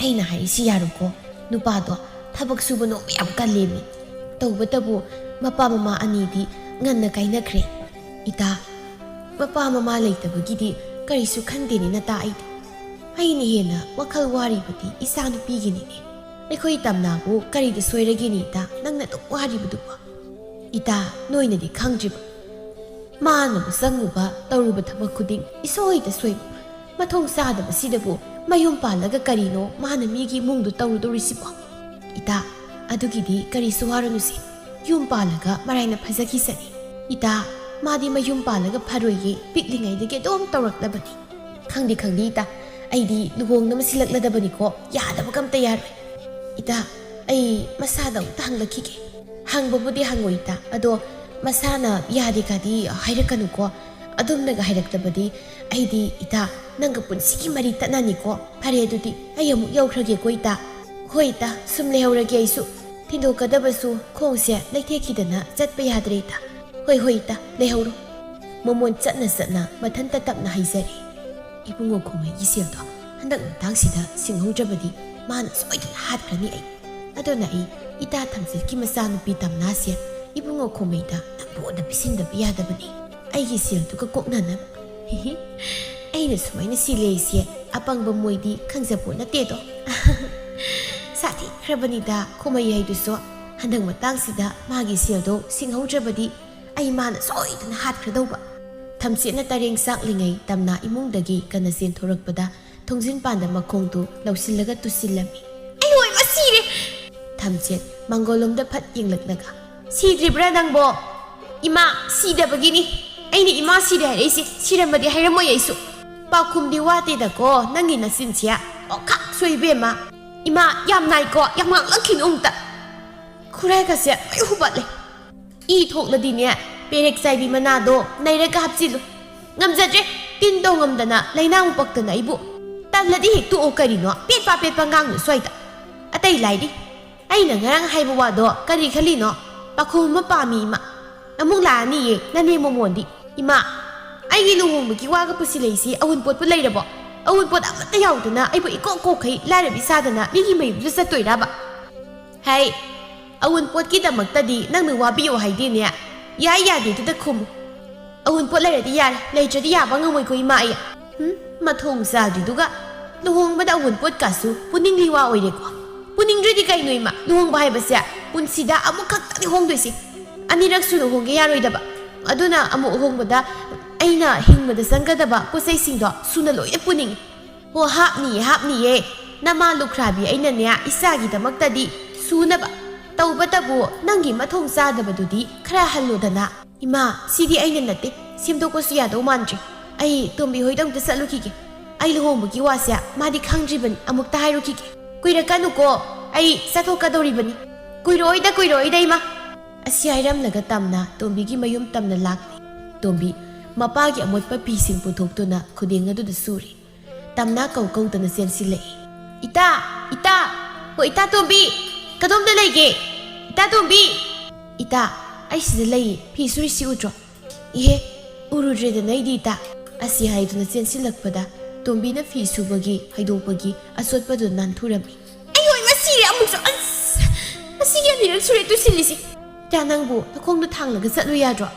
ꯑꯩꯅ ꯍꯥꯏꯔꯤꯁꯤ ꯌꯥꯔꯨꯀꯣ꯫ ꯅꯨꯄꯥꯗꯣ ꯊꯕꯛ ꯁꯨꯕ ꯅꯣꯝꯕ ꯌꯥꯝ ꯀꯜꯂꯦꯃꯤ꯫ ꯇꯧꯕꯇꯕꯨ ꯃꯄꯥ ꯃꯃꯥ ꯑꯅꯤꯗꯤ ꯉꯟꯅ ꯀꯥꯏꯅꯈ꯭ꯔꯦ꯫ ꯏꯇꯥ, ꯃꯄꯥ ꯃꯃꯥ ꯂꯩꯇꯕꯒꯤꯗꯤ ꯀꯔꯤꯁꯨ ꯈꯟꯗꯦꯅꯦ ꯅꯇꯥ ꯑꯩꯗꯤ꯫ ꯑꯩꯅ ꯍꯦꯟꯅ ꯋꯥꯈꯜ ꯋꯥꯔꯤꯕꯗꯤ ꯏꯆꯥꯅꯨꯄꯤꯒꯤꯅꯤꯅꯦ꯫ ꯑꯩꯈꯣꯏ ꯇꯝꯅꯥꯕꯨ ꯀꯔꯤꯗ ꯁꯣꯏꯔꯒꯦꯅꯦ ꯏꯇꯥ, ꯅꯪꯅ ꯑꯗꯨꯛ ꯋꯥꯔꯤꯕꯗꯨꯕꯣ? ꯏꯇꯥ, ꯅꯣꯏꯅꯗꯤ ꯈꯪꯗ꯭ꯔꯤꯕ꯫ ꯃꯥꯅꯕꯨ ꯆꯪꯉꯨꯕ, ꯇꯧꯔꯨꯕ ꯊꯕꯛ ꯈꯨꯗꯤꯡ ꯏꯁꯣꯏꯗ ꯁꯣꯏꯕ꯫ ꯃꯊꯣꯡ ꯆꯥꯗꯕꯁꯤꯗꯕꯨ ꯃꯌꯨꯝ ꯄꯥꯜꯂꯒ ꯀꯔꯤꯅꯣ ꯃꯥꯅ ꯃꯤꯒꯤ ꯏꯃꯨꯡꯗꯨ ꯇꯧꯔꯨꯗꯧꯔꯤꯁꯤꯕꯣ? ꯏꯇꯥ, ꯑꯗꯨꯒꯤꯗꯤ ꯀꯔꯤꯁꯨ ꯋꯥꯔꯨꯅꯨꯁꯦ꯫ ꯌꯨꯝ ꯄꯥꯜꯂꯒ ꯃꯔꯥꯏꯅ ꯐꯖꯈꯤꯁꯅꯤ꯫ ꯏꯇꯥ, ꯃꯥꯗꯤ ꯃꯌꯨꯝ ꯄꯥꯜꯂꯒ ꯐꯔꯣꯏꯌꯦ, ꯄꯤꯛꯂꯤꯉꯩꯗꯒꯤ ꯑꯗꯨꯝ ꯇꯧꯔꯛꯂꯕꯅꯤ꯫ ꯈꯪꯗꯤ ꯈꯪꯗꯦ ꯏꯇꯥ, ꯑꯩꯗꯤ ꯂꯨꯍꯣꯡꯅꯕ ꯁꯤꯜꯂꯛꯂꯗꯕꯅꯤꯀꯣ, ꯌꯥꯗꯕꯒ ꯑꯝꯇ ꯌꯥꯔꯣꯏ꯫ ꯏꯇꯥ, ꯑꯩ ꯃꯁꯥꯗ ꯑꯝꯇ ꯍꯪꯂꯛꯈꯤꯒꯦ꯫ ꯍꯪꯕꯕꯨꯗꯤ ꯍꯪꯉꯣꯏ ꯏꯇꯥ, ꯑꯗꯣ ꯃꯁꯥꯅ ꯌꯥꯗꯦ ꯀꯥꯗꯤ ꯍꯥꯏꯔꯛꯀꯅꯨꯀꯣ꯫ ꯑꯗꯨꯝꯅꯒ ꯍꯥꯏꯔꯛꯇꯕꯗꯤ ꯑꯩꯗꯤ ꯏꯇꯥ, ꯅꯪꯒ ꯄꯨꯟꯁꯤꯒꯤ ꯃꯔꯤ ꯇꯠꯅꯅꯤꯀꯣ꯫ ꯐꯔꯦ ꯑꯗꯨꯗꯤ ꯑꯩ ꯑꯃꯨꯛ ꯌꯧꯈ꯭ꯔꯒꯦꯀꯣ ꯏꯇꯥ꯫ ꯍꯣꯏ ꯏꯇꯥ, ꯁꯨꯝ ꯂꯩꯍꯧꯔꯒꯦ ꯑꯩꯁꯨ꯫ ꯊꯤꯟꯗꯣꯛꯀꯗꯕꯁꯨ ꯈꯣꯡꯁꯦ ꯂꯩꯊꯦꯛꯈꯤꯗꯅ ꯆꯠꯄ ꯌꯥꯗ꯭ꯔꯦ ꯏꯇꯥ꯫ ꯍꯣꯏ ꯍꯣꯏ ꯏꯇꯥ, ꯂꯩꯍꯧꯔꯣ꯫ ꯃꯃꯣꯟ ꯆꯠꯅ ꯆꯠꯅ ꯃꯊꯟꯇ ꯇꯞꯅ ꯍꯥꯏꯖꯔꯦ꯫ ꯏꯕꯨꯡꯉꯣ ꯈꯣꯃꯩꯒꯤ ꯁꯦꯜꯗꯣ ꯍꯟꯗꯛ ꯃꯇꯥꯡꯁꯤꯗ ꯁꯤꯡꯍꯧꯗ꯭ꯔꯕꯗꯤ ꯃꯥꯅ ꯁꯣꯏꯗꯅ ꯍꯥꯠꯈ꯭ꯔꯅꯤ ꯑꯩ꯫ ꯑꯗꯨꯅ ꯑꯩ ꯏꯇꯥ ꯊꯝꯆꯦꯠꯀꯤ ꯃꯆꯥꯅꯨꯄꯤ ꯇꯝꯅꯥꯁꯦ ꯏꯕꯨꯡꯉꯣ ꯈꯣꯃꯩꯗ ꯅꯝꯐꯨꯗ ꯄꯤꯁꯤꯟꯗꯕ ꯌꯥꯗꯕꯅꯤ꯫ ꯑꯩꯒꯤ ꯁꯦꯜꯗꯨꯒ ꯀꯣꯛꯅꯅꯕ꯫ ꯑꯩꯅ ꯁꯨꯃꯥꯏꯅ ꯁꯤꯜꯂꯦ ꯑꯩꯁꯦ ꯑꯄꯪꯕ ꯃꯣꯏꯗꯤ ꯈꯪꯖꯄꯣꯠ ꯅꯠꯇꯦꯗꯣ꯫ ꯁꯥꯊꯤꯈ꯭ꯔꯕꯅꯤꯗ ꯈꯣꯃꯩ ꯍꯥꯏꯗꯨꯁꯨ꯫ ꯍꯟꯗꯛ ꯃꯇꯥꯡꯁꯤꯗ ꯃꯥꯒꯤ ꯁꯦꯜꯗꯣ ꯁꯤꯡꯍꯧꯗ꯭ꯔꯕꯗꯤ ꯑꯩ ꯃꯥꯅ ꯁꯣꯏꯗꯅ ꯍꯥꯠꯈ꯭ꯔꯗꯧꯕ꯫ ꯊꯝꯆꯦꯠꯅ ꯇꯔꯦꯡ ꯆꯥꯛꯂꯤꯉꯩ ꯇꯝꯅꯥ ꯏꯃꯨꯡꯗꯒꯤ ꯀꯟꯅ ꯆꯦꯟꯊꯣꯔꯛꯄꯗ ꯊꯣꯡꯖꯤꯟ ꯄꯥꯟꯗ ꯃꯈꯣꯡꯗꯨ ꯂꯧꯁꯤꯜꯂꯒ ꯇꯨꯁꯤꯜꯂꯝꯃꯤ꯫ "ꯑꯩ ꯍꯣꯏ ꯃꯁꯤꯔꯦ!" ꯊꯝꯆꯦꯠ ꯃꯪꯒꯣꯜꯂꯣꯝꯗ ꯐꯠ ꯌꯦꯡꯂꯛꯂꯒ, "ꯁꯤꯗ꯭ꯔꯤꯕ꯭ꯔꯥ ꯅꯪꯕꯣ?" "ꯏꯃꯥ ꯁꯤꯗꯕꯒꯤꯅꯤ꯫ ꯑꯩꯅ ꯏꯃꯥ ꯁꯤꯔꯦ ꯍꯥꯏꯔꯛꯏꯁꯦ꯫ ꯁꯤꯔꯝꯃꯗꯤ ꯍꯥꯏꯔꯝꯃꯣꯏ ꯑꯩꯁꯨ꯫ ꯄꯥꯎꯈꯨꯝꯗꯤ ꯋꯥꯠꯇꯦꯗꯀꯣ ꯅꯪꯒꯤ ꯅꯆꯤꯟꯁꯦ꯫ ꯑꯣꯈꯥꯛ ꯁꯣꯏ ꯏꯕꯦꯝꯃ꯫ ꯏꯃꯥ ꯌꯥꯝ ꯅꯥꯏꯀꯣ, ꯌꯥꯝ ꯉꯥꯡꯂꯛꯈꯤꯅꯨ ꯑꯝꯇ꯫ ꯈꯨꯔꯥꯏꯒꯁꯦ ꯂꯣꯏ ꯍꯨꯕꯠꯂꯦ꯫ ꯏ ꯊꯣꯛꯂꯗꯤꯅꯦ, ꯄꯦꯔꯦꯛ ꯆꯥꯏꯕꯤ ꯃꯅꯥꯗꯣ ꯅꯩꯔꯒ ꯍꯥꯞꯆꯤꯜꯂꯨ꯫ ꯉꯝꯖꯗ꯭ꯔꯦ, ꯇꯤꯟ ꯇꯧ ꯉꯝꯗꯅ ꯂꯩꯅꯥ ꯑꯃꯨꯛ ꯄꯛꯇꯅ ꯑꯩꯕꯨ꯫ ꯇꯜꯂꯗꯤ ꯍꯦꯛ ꯇꯣꯛꯑꯣ ꯀꯔꯤꯅꯣ, ꯄꯦꯠꯄ ꯄꯦꯠꯄ ꯉꯥꯡꯅꯨ ꯁ꯭ꯋꯥꯏꯗ꯫ ꯑꯇꯩ ꯂꯥꯏꯔꯤ, ꯑꯩꯅ ꯉꯔꯥꯡ ꯍꯥꯏꯕ ꯋꯥꯗꯣ ꯀꯔꯤ ꯈꯜꯂꯤꯅꯣ? ꯄꯥꯈꯣꯡ ꯑꯃ ꯄꯥꯝꯃꯤ ꯏꯃꯥ꯫ ꯑꯃꯨꯛ ꯂꯥꯛꯑꯅꯤꯌꯦ ꯅꯅꯦ ꯃꯣꯃꯣꯟꯗꯤ꯫ ꯏꯃꯥ, ꯑꯩꯒꯤ ꯂꯨꯍꯣꯡꯕꯒꯤ ꯋꯥꯒ ꯄꯨꯁꯤꯜꯂꯛꯏꯁꯤ ꯑꯋꯨꯟꯄꯣꯠꯄꯨ ꯂꯩꯔꯕꯣ? ꯑꯋꯨꯟꯄꯣꯠ ꯑꯃꯠꯇ ꯌꯥꯎꯗꯅ ꯑꯩꯕꯨ ꯏꯀꯣꯛ ꯀꯣꯛꯈꯩ ꯂꯥꯏꯔꯕꯤ ꯁꯥꯗꯅ ꯃꯤꯒꯤ ꯃꯌꯨꯝꯗ ꯆꯠꯇꯣꯏꯔꯕ? ꯍꯩ, ꯑꯋꯨꯟꯄꯣꯠꯀꯤꯗꯃꯛꯇꯗꯤ ꯅꯪꯅ ꯋꯥꯕꯤꯌꯣ ꯍꯥꯏꯗꯦꯅꯦ꯫ ꯌꯥꯏ ꯌꯥꯗꯦꯗꯨꯗ ꯈꯨꯝꯃꯨ꯫ ꯑꯋꯨꯟꯄꯣꯠ ꯂꯩꯔꯗꯤ ꯌꯥꯔꯦ, ꯂꯩꯇ꯭ꯔꯗꯤ ꯌꯥꯕ ꯉꯝꯃꯣꯏꯀꯣ ꯏꯃꯥ ꯑꯩ꯫ ꯍꯨꯝ, ꯃꯊꯣꯡ ꯆꯥꯗ꯭ꯔꯤꯗꯨꯒ꯫ ꯂꯨꯍꯣꯡꯕꯗ ꯑꯋꯨꯟꯄꯣꯠꯀꯥꯁꯨ ꯄꯨꯅꯤꯡꯂꯤ ꯋꯥ ꯑꯣꯏꯔꯦꯀꯣ꯫ ꯄꯨꯅꯤꯡꯗ꯭ꯔꯗꯤ ꯀꯩꯅꯣ ꯏꯃꯥ? ꯂꯨꯍꯣꯡꯕ ꯍꯥꯏꯕꯁꯦ ꯄꯨꯟꯁꯤꯗ ꯑꯃꯨꯛꯈꯛꯇꯅꯤ ꯍꯣꯡꯗꯣꯏꯁꯦ꯫ ꯑꯅꯤꯔꯛ ꯁꯨꯅ ꯍꯣꯡꯒꯦ ꯌꯥꯔꯣꯏꯗꯕ꯫ ꯑꯗꯨꯅ ꯑꯃꯨꯛ ꯍꯣꯡꯕꯗ ꯑꯩꯅ ꯍꯤꯡꯕꯗ ꯆꯪꯒꯗꯕ ꯄꯣꯠꯆꯩꯁꯤꯡꯗꯣ ꯁꯨꯅ ꯂꯣꯏꯅ ꯄꯨꯅꯤꯡꯉꯤ꯫ ꯑꯣ, ꯍꯥꯞꯅꯤꯌꯦ, ꯍꯥꯞꯅꯤꯌꯦ꯫ ꯅꯃꯥ ꯂꯨꯈ꯭ꯔꯥꯕꯤ ꯑꯩꯅꯅꯦ ꯏꯆꯥꯒꯤꯗꯃꯛꯇꯗꯤ ꯁꯨꯅꯕ꯫ ꯇꯧꯕꯇꯕꯨ ꯅꯪꯒꯤ ꯃꯊꯣꯡ ꯆꯥꯗꯕꯗꯨꯗꯤ ꯈꯔ ꯍꯜꯂꯣꯗꯅ꯫ ꯏꯃꯥ, ꯁꯤꯗꯤ ꯑꯩꯅ ꯅꯠꯇꯦ, ꯁꯦꯝꯗꯣꯛꯄꯁꯨ ꯌꯥꯗꯧ ꯃꯥꯟꯗ꯭ꯔꯦ꯫ ꯑꯩ ꯇꯣꯝꯕꯤ ꯍꯣꯏꯗ ꯑꯝꯇ ꯆꯠꯂꯨꯈꯤꯒꯦ꯫ ꯑꯩ ꯂꯨꯍꯣꯡꯕꯒꯤ ꯋꯥꯁꯦ ꯃꯥꯗꯤ ꯈꯪꯗ꯭ꯔꯤꯕꯅꯤ, ꯑꯃꯨꯛꯇ ꯍꯥꯏꯔꯨꯈꯤꯒꯦ꯫ ꯀꯨꯏꯔꯛꯀꯅꯨꯀꯣ, ꯑꯩ ꯆꯠꯊꯣꯛꯀꯗꯧꯔꯤꯕꯅꯤ꯫ ꯀꯨꯏꯔꯣꯏꯗ, ꯀꯨꯏꯔꯣꯏꯗ ꯏꯃꯥ꯫ ꯑꯁꯤ ꯍꯥꯏꯔꯝꯂꯒ ꯇꯝꯅ ꯇꯣꯝꯕꯤꯒꯤ ꯃꯌꯨꯝ ꯇꯝꯅ ꯂꯥꯛꯂꯦ꯫ ꯇꯣꯝꯕꯤ ꯃꯄꯥꯒꯤ ꯑꯃꯣꯠꯄ ꯐꯤꯁꯤꯡ ꯄꯨꯊꯣꯛꯇꯨꯅ ꯈꯨꯗꯦꯡ ꯑꯗꯨꯗ ꯁꯨꯔꯤ꯫ ꯇꯝꯅ ꯀꯧ ꯀꯧꯗꯅ ꯆꯦꯟꯁꯤꯜꯂꯛꯏ꯫ "ꯏꯇꯥ! ꯏꯇꯥ! ꯍꯣ ꯏꯇꯥ ꯇꯣꯝꯕꯤ! ꯀꯗꯣꯝꯗ ꯂꯩꯒꯦ? ꯏꯇꯥ ꯇꯣꯝꯕꯤ!" "ꯏꯇꯥ, ꯑꯩ ꯁꯤꯗ ꯂꯩꯌꯦ, ꯐꯤ ꯁꯨꯔꯤꯁꯤ ꯎꯗ꯭ꯔꯣ?" "ꯏꯍꯦ, ꯎꯔꯨꯗ꯭ꯔꯦꯗꯅ ꯑꯩꯗꯤ ꯏꯇꯥ!" ꯑꯁꯤ ꯍꯥꯏꯗꯨꯅ ꯆꯦꯟꯁꯤꯜꯂꯛꯄꯗ ꯇꯣꯝꯕꯤꯅ ꯐꯤ ꯁꯨꯕꯒꯤ ꯍꯩꯗꯣꯛꯄꯒꯤ ꯑꯆꯣꯠꯄꯗꯨ ꯅꯥꯟꯊꯨꯔꯝꯃꯤ꯫ "ꯑꯩ ꯍꯣꯏ ꯃꯁꯤꯔꯦ ꯑꯃꯨꯛꯁꯨ! ꯑꯁ! ꯃꯁꯤꯒꯤ ꯑꯅꯤꯔꯛ ꯁꯨꯔꯦ ꯇꯨꯁꯤꯜꯂꯤꯁꯤ!" "ꯏꯇꯥ, ꯅꯪꯕꯨ ꯅꯈꯣꯡꯗꯣ ꯊꯥꯡꯂꯒ ꯆꯠꯂꯨ ꯌꯥꯗ꯭ꯔꯣ?"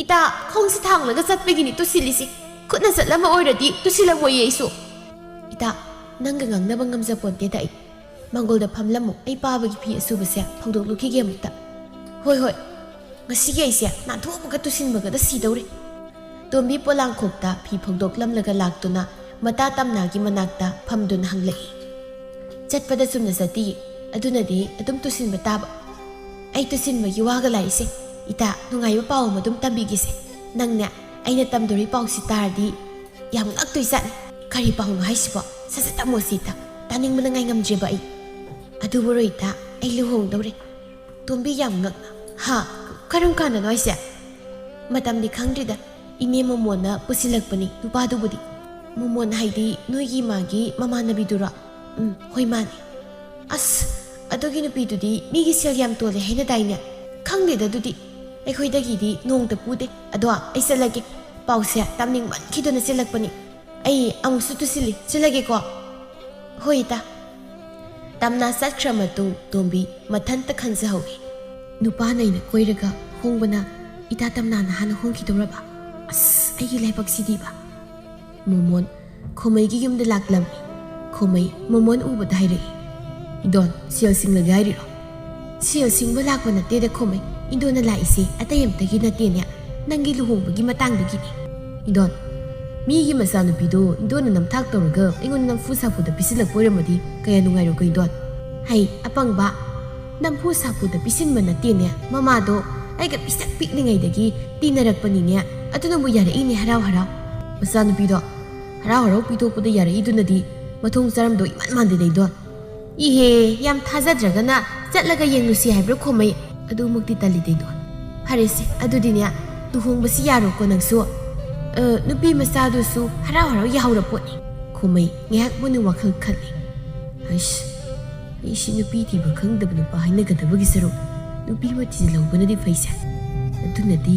"ꯏꯇꯥ, ꯈꯣꯡꯁꯤ ꯊꯥꯡꯂꯒ ꯆꯠꯄꯒꯤꯅꯤ ꯇꯨꯁꯤꯜꯂꯤꯁꯤ꯫ ꯈꯨꯠꯅ ꯆꯠꯂꯝꯕ ꯑꯣꯏꯔꯗꯤ ꯇꯨꯁꯤꯜꯂꯝꯃꯣꯏꯌꯦ ꯑꯩꯁꯨ꯫" "ꯏꯇꯥ, ꯅꯪꯒ ꯉꯥꯡꯅꯕ ꯉꯝꯖꯄꯣꯟꯇꯦꯗ ꯑꯩ꯫ ꯃꯥꯡꯒꯣꯜꯗ ꯐꯝꯂꯝꯃꯨ, ꯑꯩ ꯄꯥꯕꯒꯤ ꯐꯤ ꯑꯁꯨꯕꯁꯦ ꯐꯧꯗꯣꯛꯂꯨꯈꯤꯒꯦ ꯑꯃꯨꯛꯇ꯫" "ꯍꯣꯏ, ꯍꯣꯏ꯫ ꯉꯁꯤꯒꯤ ꯑꯩꯁꯦ ꯅꯥꯟꯊꯣꯛꯄꯒ ꯇꯨꯁꯤꯟꯕꯒꯗ ꯁꯤꯗꯧꯔꯦ꯫" ꯇꯣꯝꯕꯤ ꯄꯣꯂꯥꯡꯈꯣꯛꯇ ꯐꯤ ꯐꯧꯗꯣꯛꯂꯝꯂꯒ ꯂꯥꯛꯇꯨꯅ ꯃꯇꯥ ꯇꯝꯅꯥꯒꯤ ꯃꯅꯥꯛꯇ ꯐꯝꯗꯨꯅ ꯍꯪꯂꯛꯏ꯫ "ꯆꯠꯄꯗ ꯆꯨꯝꯅ ꯆꯠꯇꯤꯌꯦ, ꯑꯗꯨꯅꯗꯤ ꯑꯗꯨꯝ ꯇꯨꯁꯤꯟꯕ ꯇꯥꯕ꯫" "ꯑꯩ ꯇꯨꯁꯤꯟꯕꯒꯤ ꯋꯥꯒ ꯂꯥꯛꯏꯁꯦ꯫ ꯏꯇꯥ, ꯅꯨꯡꯉꯥꯏꯕ ꯄꯥꯎ ꯑꯃ ꯑꯗꯨꯝ ꯇꯝꯕꯤꯒꯦꯁꯦ꯫ ꯅꯪꯅꯦ, ꯑꯩꯅ ꯇꯝꯗꯣꯔꯤ ꯄꯥꯎꯁꯤ ꯇꯥꯔꯗꯤ ꯌꯥꯝ ꯉꯛꯇꯣꯏꯖꯥꯠꯅꯤ꯫" "ꯀꯔꯤ ꯄꯥꯎꯅꯣ ꯍꯥꯏꯁꯤꯕꯣ? ꯁꯠ ꯁꯠ ꯇꯝꯃꯣꯁꯤ ꯏꯇꯥ, ꯇꯥꯅꯤꯡꯕꯅ ꯉꯥꯏ ꯉꯝꯗ꯭ꯔꯦꯕ ꯑꯩ꯫" "ꯑꯗꯨꯕꯨ ꯔꯣꯏꯇꯥ, ꯑꯩ ꯂꯨꯍꯣꯡꯗꯧꯔꯦ꯫" ꯇꯣꯝꯕꯤ ꯌꯥꯝ ꯉꯛꯅ, "ꯍꯥ? ꯀꯔꯝ ꯀꯥꯟꯗꯅꯣ ꯍꯥꯏꯁꯦ?" "ꯃꯇꯝꯗꯤ ꯈꯪꯗ꯭ꯔꯤꯗ, ꯏꯅꯦ ꯃꯣꯃꯣꯟꯅ ꯄꯨꯁꯤꯜꯂꯛꯄꯅꯤ ꯅꯨꯄꯥꯗꯨꯕꯨꯗꯤ꯫" "ꯃꯣꯃꯣꯟ ꯍꯥꯏꯗꯤ ꯅꯣꯏꯒꯤ ꯃꯥꯒꯤ ꯃꯃꯥꯟꯅꯕꯤꯗꯨꯔꯣ?" "ꯎꯝ, ꯍꯣꯏ ꯃꯥꯅꯦ꯫" "ꯑꯁ, ꯑꯗꯨꯒꯤ ꯅꯨꯄꯤꯗꯨꯗꯤ ꯃꯤꯒꯤ ꯁꯦꯜ ꯌꯥꯝ ꯇꯣꯜꯂꯦ ꯍꯥꯏꯅꯗꯥꯏꯅꯦ?" "ꯈꯪꯗꯦꯗ ꯑꯗꯨꯗꯤ, ꯑꯩꯈꯣꯏꯗꯒꯤꯗꯤ ꯅꯣꯡꯇ ꯄꯨꯗꯦ꯫ ꯑꯗꯣ ꯑꯩ ꯆꯠꯂꯒꯦ, ꯄꯥꯎꯁꯦ ꯇꯝꯅꯤꯡꯃꯟꯈꯤꯗꯨꯅ ꯆꯦꯜꯂꯛꯄꯅꯤ꯫ ꯑꯩ ꯑꯃꯨꯛꯁꯨ ꯇꯨꯁꯤꯜꯂꯤ, ꯆꯠꯂꯒꯦꯀꯣ꯫" "ꯍꯣꯏ ꯏꯇꯥ꯫" ꯇꯝꯅꯥ ꯆꯠꯈ꯭ꯔ ꯃꯇꯨꯡ ꯇꯣꯝꯕꯤ ꯃꯊꯟꯇ ꯈꯟꯖꯍꯧꯏ꯫ ꯅꯨꯄꯥꯅ ꯑꯩꯅ ꯀꯣꯏꯔꯒ ꯍꯣꯡꯕꯅ ꯏꯇꯥ ꯇꯝꯅꯥꯅ ꯍꯥꯟꯅ ꯍꯣꯡꯈꯤꯗꯧꯔꯕ? ꯑꯁ, ꯑꯩꯒꯤ ꯂꯥꯏꯕꯛꯁꯤꯗꯤꯕ꯫ ꯃꯣꯃꯣꯟ ꯈꯣꯃꯩꯒꯤ ꯌꯨꯝꯗ ꯂꯥꯛꯂꯝꯃꯤ꯫ ꯈꯣꯃꯩ ꯃꯣꯃꯣꯟ ꯎꯕꯗ ꯍꯥꯏꯔꯛꯏ, "ꯏꯟꯗꯣꯟ, ꯁꯦꯜ ꯁꯤꯡꯂꯒꯦ ꯍꯥꯏꯔꯤꯔꯣ?" "ꯁꯦꯜ ꯁꯤꯡꯕ ꯂꯥꯛꯄ ꯅꯠꯇꯦꯗ ꯈꯣꯃꯩ, ꯏꯟꯗꯣꯟꯅ ꯂꯥꯛꯏꯁꯦ ꯑꯇꯩ ꯑꯝꯇꯒꯤ ꯅꯠꯇꯦꯅꯦ, ꯅꯪꯒꯤ ꯂꯨꯍꯣꯡꯕꯒꯤ ꯃꯇꯥꯡꯗꯒꯤꯅꯦ꯫ ꯏꯟꯗꯣꯟ, ꯃꯤꯒꯤ ꯃꯆꯥꯅꯨꯄꯤꯗꯣ ꯏꯟꯗꯣꯟꯅ ꯅꯝꯊꯥꯛ ꯇꯧꯔꯒ ꯑꯩꯉꯣꯟꯗ ꯅꯝꯐꯨ ꯁꯥꯐꯨꯗ ꯄꯤꯁꯤꯜꯂꯛꯄ ꯑꯣꯏꯔꯝꯃꯗꯤ ꯀꯌꯥ ꯅꯨꯡꯉꯥꯏꯔꯣꯏꯀꯣ ꯏꯟꯗꯣꯟ?" "ꯍꯩ, ꯑꯄꯪꯕ, ꯅꯝꯐꯨ ꯁꯥꯐꯨꯗ ꯄꯤꯁꯤꯟꯕ ꯅꯠꯇꯦꯅꯦ, ꯃꯃꯥꯗꯣ ꯑꯩꯒ ꯄꯤꯁꯛ ꯄꯤꯛꯂꯤꯉꯩꯗꯒꯤ ꯇꯤꯟꯅꯔꯛꯄꯅꯤꯅꯦ, ꯑꯗꯨꯅꯕꯨ ꯌꯥꯔꯛꯏꯅꯦ ꯍꯔꯥꯎ ꯍꯔꯥꯎ꯫ ꯃꯆꯥꯅꯨꯄꯤꯗꯣ ꯍꯔꯥꯎ ꯍꯔꯥꯎ ꯄꯤꯊꯣꯛꯄꯗ ꯌꯥꯔꯛꯏꯗꯨꯅꯗꯤ ꯃꯊꯣꯡ ꯆꯥꯔꯝꯗꯧ ꯏꯃꯥꯟ ꯃꯥꯟꯗꯦꯗ ꯏꯟꯗꯣꯟ꯫ ꯏꯍꯦ, ꯌꯥꯝ ꯊꯥꯖꯗ꯭ꯔꯒꯅ ꯆꯠꯂꯒ ꯌꯦꯡꯂꯨꯁꯤ ꯍꯥꯏꯕ꯭ꯔꯥ ꯈꯣꯃꯩ? ꯑꯗꯨꯃꯛꯇꯤ ꯇꯜꯂꯤꯗ ꯏꯟꯗꯣꯟ꯫ ꯐꯔꯦꯁꯦ, ꯑꯗꯨꯗꯤꯅꯦ, ꯂꯨꯍꯣꯡꯕꯁꯤ ꯌꯥꯔꯣꯀꯣ ꯅꯪꯁꯨ꯫ ꯑ, ꯅꯨꯄꯤ ꯃꯆꯥꯗꯨꯁꯨ ꯍꯔꯥꯎ ꯍꯔꯥꯎ ꯌꯥꯍꯧꯔ ꯄꯣꯠꯅꯤ꯫" ꯈꯣꯃꯩ ꯉꯥꯏꯍꯥꯛ ꯃꯅꯨꯡ ꯋꯥꯈꯜ ꯈꯜꯂꯤ꯫ "ꯑꯩꯁ, ꯑꯩꯁꯤ ꯅꯨꯄꯤ ꯊꯤꯕ ꯈꯪꯗꯕ ꯅꯨꯄꯥ ꯍꯥꯏꯅꯒꯗꯕꯒꯤ ꯁꯔꯨꯛ ꯅꯨꯄꯤ ꯑꯃ ꯊꯤꯖꯤꯜꯍꯧꯕꯅꯗꯤ ꯐꯩꯁꯦ꯫ ꯑꯗꯨꯅꯗꯤ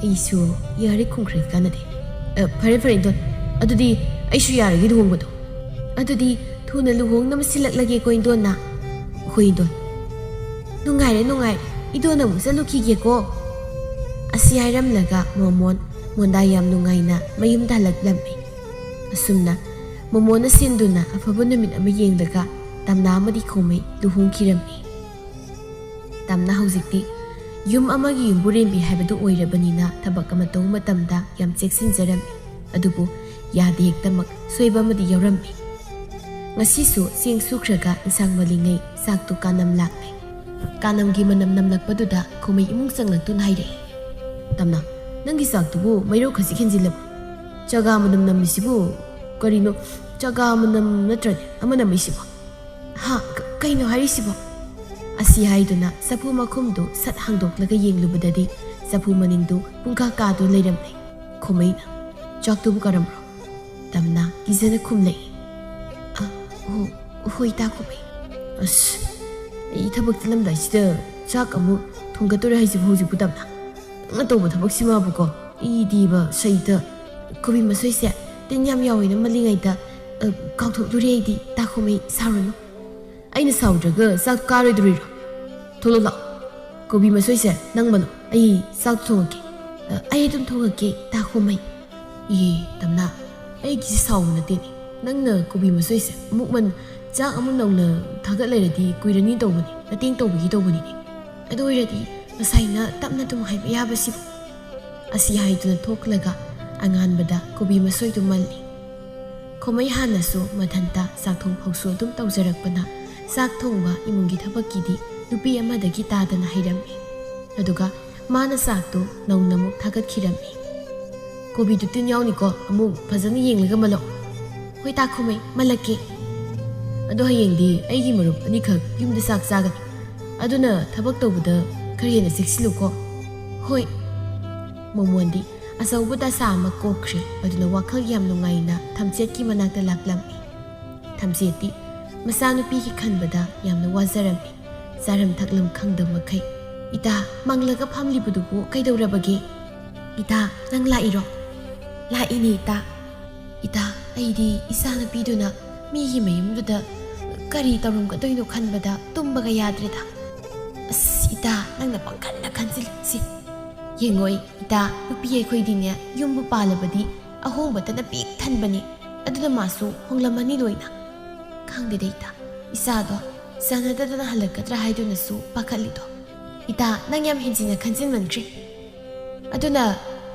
ꯑꯩꯁꯨ ꯌꯥꯔꯦ ꯈꯣꯡꯈ꯭ꯔꯦ ꯀꯥꯟꯅꯗꯦ꯫ ꯑ, ꯐꯔꯦ ꯐꯔꯦ ꯏꯟꯗꯣꯟ, ꯑꯗꯨꯗꯤ ꯑꯩꯁꯨ ꯌꯥꯔꯒꯦ ꯂꯨꯍꯣꯡꯕꯗꯣ꯫ ꯑꯗꯨꯗꯤ ꯊꯨꯅ ꯂꯨꯍꯣꯡꯅꯕ ꯁꯤꯜꯂꯛꯂꯒꯦꯀꯣ ꯏꯟꯗꯣꯟꯅ꯫" "ꯍꯣꯏ ꯏꯟꯗꯣꯟ꯫ ꯅꯨꯡꯉꯥꯏꯔꯦ ꯅꯨꯡꯉꯥꯏꯔꯦ, ꯏꯟꯗꯣꯟ ꯑꯃꯨꯛ ꯆꯠꯂꯨꯈꯤꯒꯦꯀꯣ꯫" ꯑꯁꯤ ꯍꯥꯏꯔꯝꯂꯒ ꯃꯣꯃꯣꯟ ꯃꯣꯟꯗꯥ ꯌꯥꯝ ꯅꯨꯡꯉꯥꯏꯅ ꯃꯌꯨꯝꯗ ꯍꯜꯂꯛꯂꯝꯃꯤ꯫ ꯑꯁꯨꯝꯅ ꯃꯣꯃꯣꯟꯅ ꯁꯤꯟꯗꯨꯅ ꯑꯐꯕ ꯅꯨꯃꯤꯠ ꯑꯃ ꯌꯦꯡꯂꯒ ꯇꯝꯅꯥ ꯑꯃꯗꯤ ꯈꯣꯃꯩ ꯂꯨꯍꯣꯡꯈꯤꯔꯝꯃꯤ꯫ ꯇꯝꯅꯥ ꯍꯧꯖꯤꯛꯇꯤ ꯌꯨꯝ ꯑꯃꯒꯤ ꯌꯨꯝꯕꯨꯔꯦꯝꯕꯤ ꯍꯥꯏꯕꯗꯨ ꯑꯣꯏꯔꯕꯅꯤꯅ ꯊꯕꯛ ꯑꯃ ꯇꯧꯕ ꯃꯇꯝꯗ ꯌꯥꯝ ꯆꯦꯛꯁꯤꯟꯖꯔꯝꯃꯤ꯫ ꯑꯗꯨꯕꯨ ꯌꯥꯗ ꯍꯦꯛꯇꯃꯛ ꯁꯣꯏꯕ ꯑꯃꯗꯤ ꯌꯥꯎꯔꯝꯃꯤ꯫ ꯉꯁꯤꯁꯨ ꯆꯦꯡ ꯁꯨꯈ꯭ꯔꯒ ꯏꯟꯁꯥꯡ ꯃꯜꯂꯤꯉꯩ ꯆꯥꯛꯇꯨ ꯀꯥꯅꯝ ꯂꯥꯛꯂꯦ꯫ ꯀꯥꯅꯝꯒꯤ ꯃꯅꯝ ꯅꯝꯂꯛꯄꯗꯨꯗ ꯈꯣꯃꯩ ꯏꯃꯨꯡ ꯆꯪꯂꯛꯇꯨꯅ ꯍꯥꯏꯔꯛꯏ, "ꯇꯝꯅꯥ, ꯅꯪꯒꯤ ꯆꯥꯛꯇꯨꯕꯨ ꯃꯩꯔꯧ ꯈꯖꯤꯛ ꯍꯦꯟꯖꯤꯜꯂꯕ? ꯆꯥꯒꯥ ꯃꯅꯝ ꯅꯝꯃꯤꯁꯤꯕꯨ ꯀꯔꯤꯅꯣ? ꯆꯥꯒꯥ ꯃꯅꯝ ꯅꯠꯇ꯭ꯔꯅꯦ ꯑꯃ ꯅꯝꯃꯤꯁꯤꯕꯣ?" "ꯍꯥ? ꯀ-, ꯀꯩꯅꯣ ꯍꯥꯏꯔꯤꯁꯤꯕꯣ?" ꯑꯁꯤ ꯍꯥꯏꯗꯨꯅ ꯆꯐꯨ ꯃꯈꯨꯝꯗꯨ ꯁꯠ ꯍꯥꯡꯗꯣꯛꯂꯒ ꯌꯦꯡꯂꯨꯕꯗꯗꯤ ꯆꯐꯨ ꯃꯅꯤꯡꯗꯨ ꯄꯨꯡꯀꯥ ꯀꯥꯗꯨ ꯂꯩꯔꯝꯂꯦ꯫ ꯈꯣꯃꯩꯅ, "ꯆꯥꯛꯇꯨꯕꯨ ꯀꯥꯔꯝꯕ꯭ꯔꯣ?" ꯇꯝꯅꯥ ꯀꯤꯖꯅ ꯈꯨꯝꯂꯛꯏ꯫ "ꯑ, ꯍꯣ-, ꯍꯣꯏ ꯇꯥ ꯈꯣꯃꯩ꯫" "ꯑꯁ, ꯑꯩ ꯊꯕꯛ ꯆꯠꯂꯝꯗꯥꯏꯁꯤꯗ ꯆꯥꯛ ꯑꯃꯨꯛ ꯊꯣꯡꯒꯠꯇꯣꯔꯦ ꯍꯥꯏꯁꯤꯕꯨ ꯍꯧꯖꯤꯛꯄꯨ ꯇꯝꯅꯥ? ꯅꯪꯅ ꯇꯧꯕ ꯊꯕꯛꯁꯤꯃꯕꯨꯀꯣ, ꯑꯩꯗꯤꯕ ꯁꯩꯇ ꯀꯣꯕꯤ ꯃꯁꯣꯏꯁꯦ ꯇꯤꯟ ꯌꯥꯝ ꯌꯥꯎꯋꯦꯅ ꯃꯜꯂꯤꯉꯩꯗ, ꯑ, ꯀꯥꯎꯊꯣꯛꯂꯨꯔꯦ ꯑꯩꯗꯤ, ꯇꯥ ꯈꯣꯃꯩ ꯁꯥꯎꯔꯅꯨ꯫" ꯑꯩꯅ ꯁꯥꯎꯗ꯭ꯔꯒ ꯆꯥꯛ ꯀꯥꯔꯣꯏꯗꯣꯔꯤꯔꯣ? ꯊꯣꯛꯂꯛꯑꯣ ꯂꯥꯛꯑꯣ꯫ ꯀꯣꯕꯤ ꯃꯁꯣꯏꯁꯦ ꯅꯪ ꯃꯜꯂꯣ, ꯑꯩ ꯆꯥꯛ ꯊꯣꯡꯉꯛꯀꯦ꯫ "ꯑ, ꯑꯩ ꯑꯗꯨꯝ ꯊꯣꯡꯉꯛꯀꯦ, ꯏꯇꯥ ꯈꯣꯃꯩ꯫" "ꯏ, ꯇꯝꯅꯥ, ꯑꯩꯒꯤꯁꯤ ꯁꯥꯎꯕ ꯅꯠꯇꯦꯅꯦ꯫ ꯅꯪꯅ ꯀꯣꯕꯤ ꯃꯁꯣꯏꯁꯦ ꯑꯃꯨꯛ ꯃꯟ, ꯆꯥꯛ ꯑꯃꯨꯛ ꯅꯧꯅ ꯊꯥꯒꯠ ꯂꯩꯔꯗꯤ ꯀꯨꯏꯔꯅꯤ ꯇꯧꯕꯅꯤ, ꯃꯇꯦꯡ ꯇꯧꯕꯤꯒꯦ ꯇꯧꯕꯅꯤꯅꯦ꯫ ꯑꯗꯨ ꯑꯣꯏꯔꯗꯤ ꯉꯁꯥꯏꯅ ꯇꯞꯅ ꯑꯗꯨꯝ ꯍꯥꯏꯕ ꯌꯥꯕꯁꯤꯕꯨ?" ꯑꯁꯤ ꯍꯥꯏꯗꯨꯅ ꯊꯣꯛꯂꯒ ꯑꯉꯥꯟꯕꯗ ꯀꯣꯕꯤ ꯃꯁꯣꯏꯗꯨ ꯃꯜꯂꯤ꯫ ꯈꯣꯃꯩ ꯍꯥꯟꯅꯁꯨ ꯃꯊꯟꯇ ꯆꯥꯛ ꯊꯣꯡ ꯐꯥꯎꯁꯨ ꯑꯗꯨꯝ ꯇꯧꯖꯔꯛꯄꯅ, ꯆꯥꯛ ꯊꯣꯡꯕ ꯏꯃꯨꯡꯒꯤ ꯊꯕꯛꯀꯤꯗꯤ ꯅꯨꯄꯤ ꯑꯃꯗꯒꯤ ꯇꯥꯗꯅ ꯍꯩꯔꯝꯃꯤ꯫ ꯑꯗꯨꯒ ꯃꯥꯅ ꯆꯥꯛꯇꯨ ꯅꯧꯅ ꯑꯃꯨꯛ ꯊꯥꯒꯠꯈꯤꯔꯝꯃꯤ꯫ "ꯀꯣꯕꯤꯗꯨ ꯇꯤꯟ ꯌꯥꯎꯅꯤꯀꯣ, ꯑꯃꯨꯛ ꯐꯖꯅ ꯌꯦꯡꯂꯒ ꯃꯜꯂꯣ꯫" "ꯍꯣꯏ ꯇꯥ ꯈꯣꯃꯩ, ꯃꯜꯂꯛꯀꯦ꯫ ꯑꯗꯣ ꯍꯌꯦꯡꯗꯤ ꯑꯩꯒꯤ ꯃꯔꯨꯞ ꯑꯅꯤꯈꯛ ꯌꯨꯝꯗ ꯆꯥꯛ ꯆꯥꯒꯅꯤ, ꯑꯗꯨꯅ ꯊꯕꯛ ꯇꯧꯕꯗ ꯈꯔ ꯍꯦꯟꯅ ꯆꯦꯛꯁꯤꯜꯂꯨꯀꯣ꯫" "ꯍꯣꯏ꯫" ꯃꯣꯃꯣꯟꯗꯤ ꯑꯆꯧꯕ ꯗꯁꯥ ꯑꯃ ꯀꯣꯛꯈ꯭ꯔꯦ꯫ ꯑꯗꯨꯅ ꯋꯥꯈꯜ ꯌꯥꯝ ꯅꯨꯡꯉꯥꯏꯅ ꯊꯝꯆꯦꯠꯀꯤ ꯃꯅꯥꯛꯇ ꯂꯥꯛꯂꯝꯃꯤ꯫ ꯊꯝꯆꯦꯠꯇꯤ ꯃꯆꯥꯅꯨꯄꯤꯒꯤ ꯈꯟꯕꯗ ꯌꯥꯝꯅ ꯋꯥꯖꯔꯝꯃꯤ꯫ ꯆꯥꯔꯝ ꯊꯛꯂꯝ ꯈꯪꯗꯕ ꯃꯈꯩ꯫ "ꯏꯇꯥ, ꯃꯪꯂꯒ ꯐꯝꯂꯤꯕꯗꯨꯕꯨ ꯀꯩꯗꯧꯔꯕꯒꯦ? ꯏꯇꯥ, ꯅꯪ ꯂꯥꯛꯏꯔꯣ?" "ꯂꯥꯛꯏꯅꯦ ꯏꯇꯥ꯫" "ꯏꯇꯥ, ꯑꯩꯗꯤ ꯏꯆꯥꯅꯨꯄꯤꯗꯨꯅ ꯃꯤꯒꯤ ꯃꯌꯨꯝꯗꯨꯗ ꯀꯔꯤ ꯇꯧꯔꯝꯒꯗꯣꯏꯅꯣ ꯈꯟꯕꯗ ꯇꯨꯝꯕꯒ ꯌꯥꯗ꯭ꯔꯦꯗ꯫" "ꯑꯁ ꯏꯇꯥ, ꯅꯪꯅ ꯄꯪꯈꯟꯗ ꯈꯟꯖꯤꯜꯂꯤ꯫ ꯁꯤ ꯌꯦꯡꯉꯣ ꯏꯇꯥ, ꯅꯨꯄꯤ ꯑꯩꯈꯣꯏꯗꯤꯅꯦ ꯌꯨꯝꯕꯨ ꯄꯥꯜꯂꯕꯗꯤ ꯑꯍꯣꯡꯕꯇꯅ ꯄꯤꯛ ꯊꯟꯕꯅꯤ꯫ ꯑꯗꯨꯅ ꯃꯥꯁꯨ ꯍꯣꯡꯂꯝꯃꯅꯤ ꯂꯣꯏꯅ꯫ ꯈꯪꯗꯦꯗ ꯏꯇꯥ, ꯏꯆꯥꯗꯣ ꯆꯥꯟꯅꯗꯗꯅ ꯍꯜꯂꯛꯀꯗ꯭ꯔꯥ ꯍꯥꯏꯗꯨꯅꯁꯨ ꯄꯥꯈꯠꯂꯤꯗꯣ꯫ ꯏꯇꯥ, ꯅꯪ ꯌꯥꯝ ꯍꯦꯟꯖꯤꯟꯅ ꯈꯟꯖꯤꯟꯃꯟꯈ꯭ꯔꯦ꯫ ꯑꯗꯨꯅ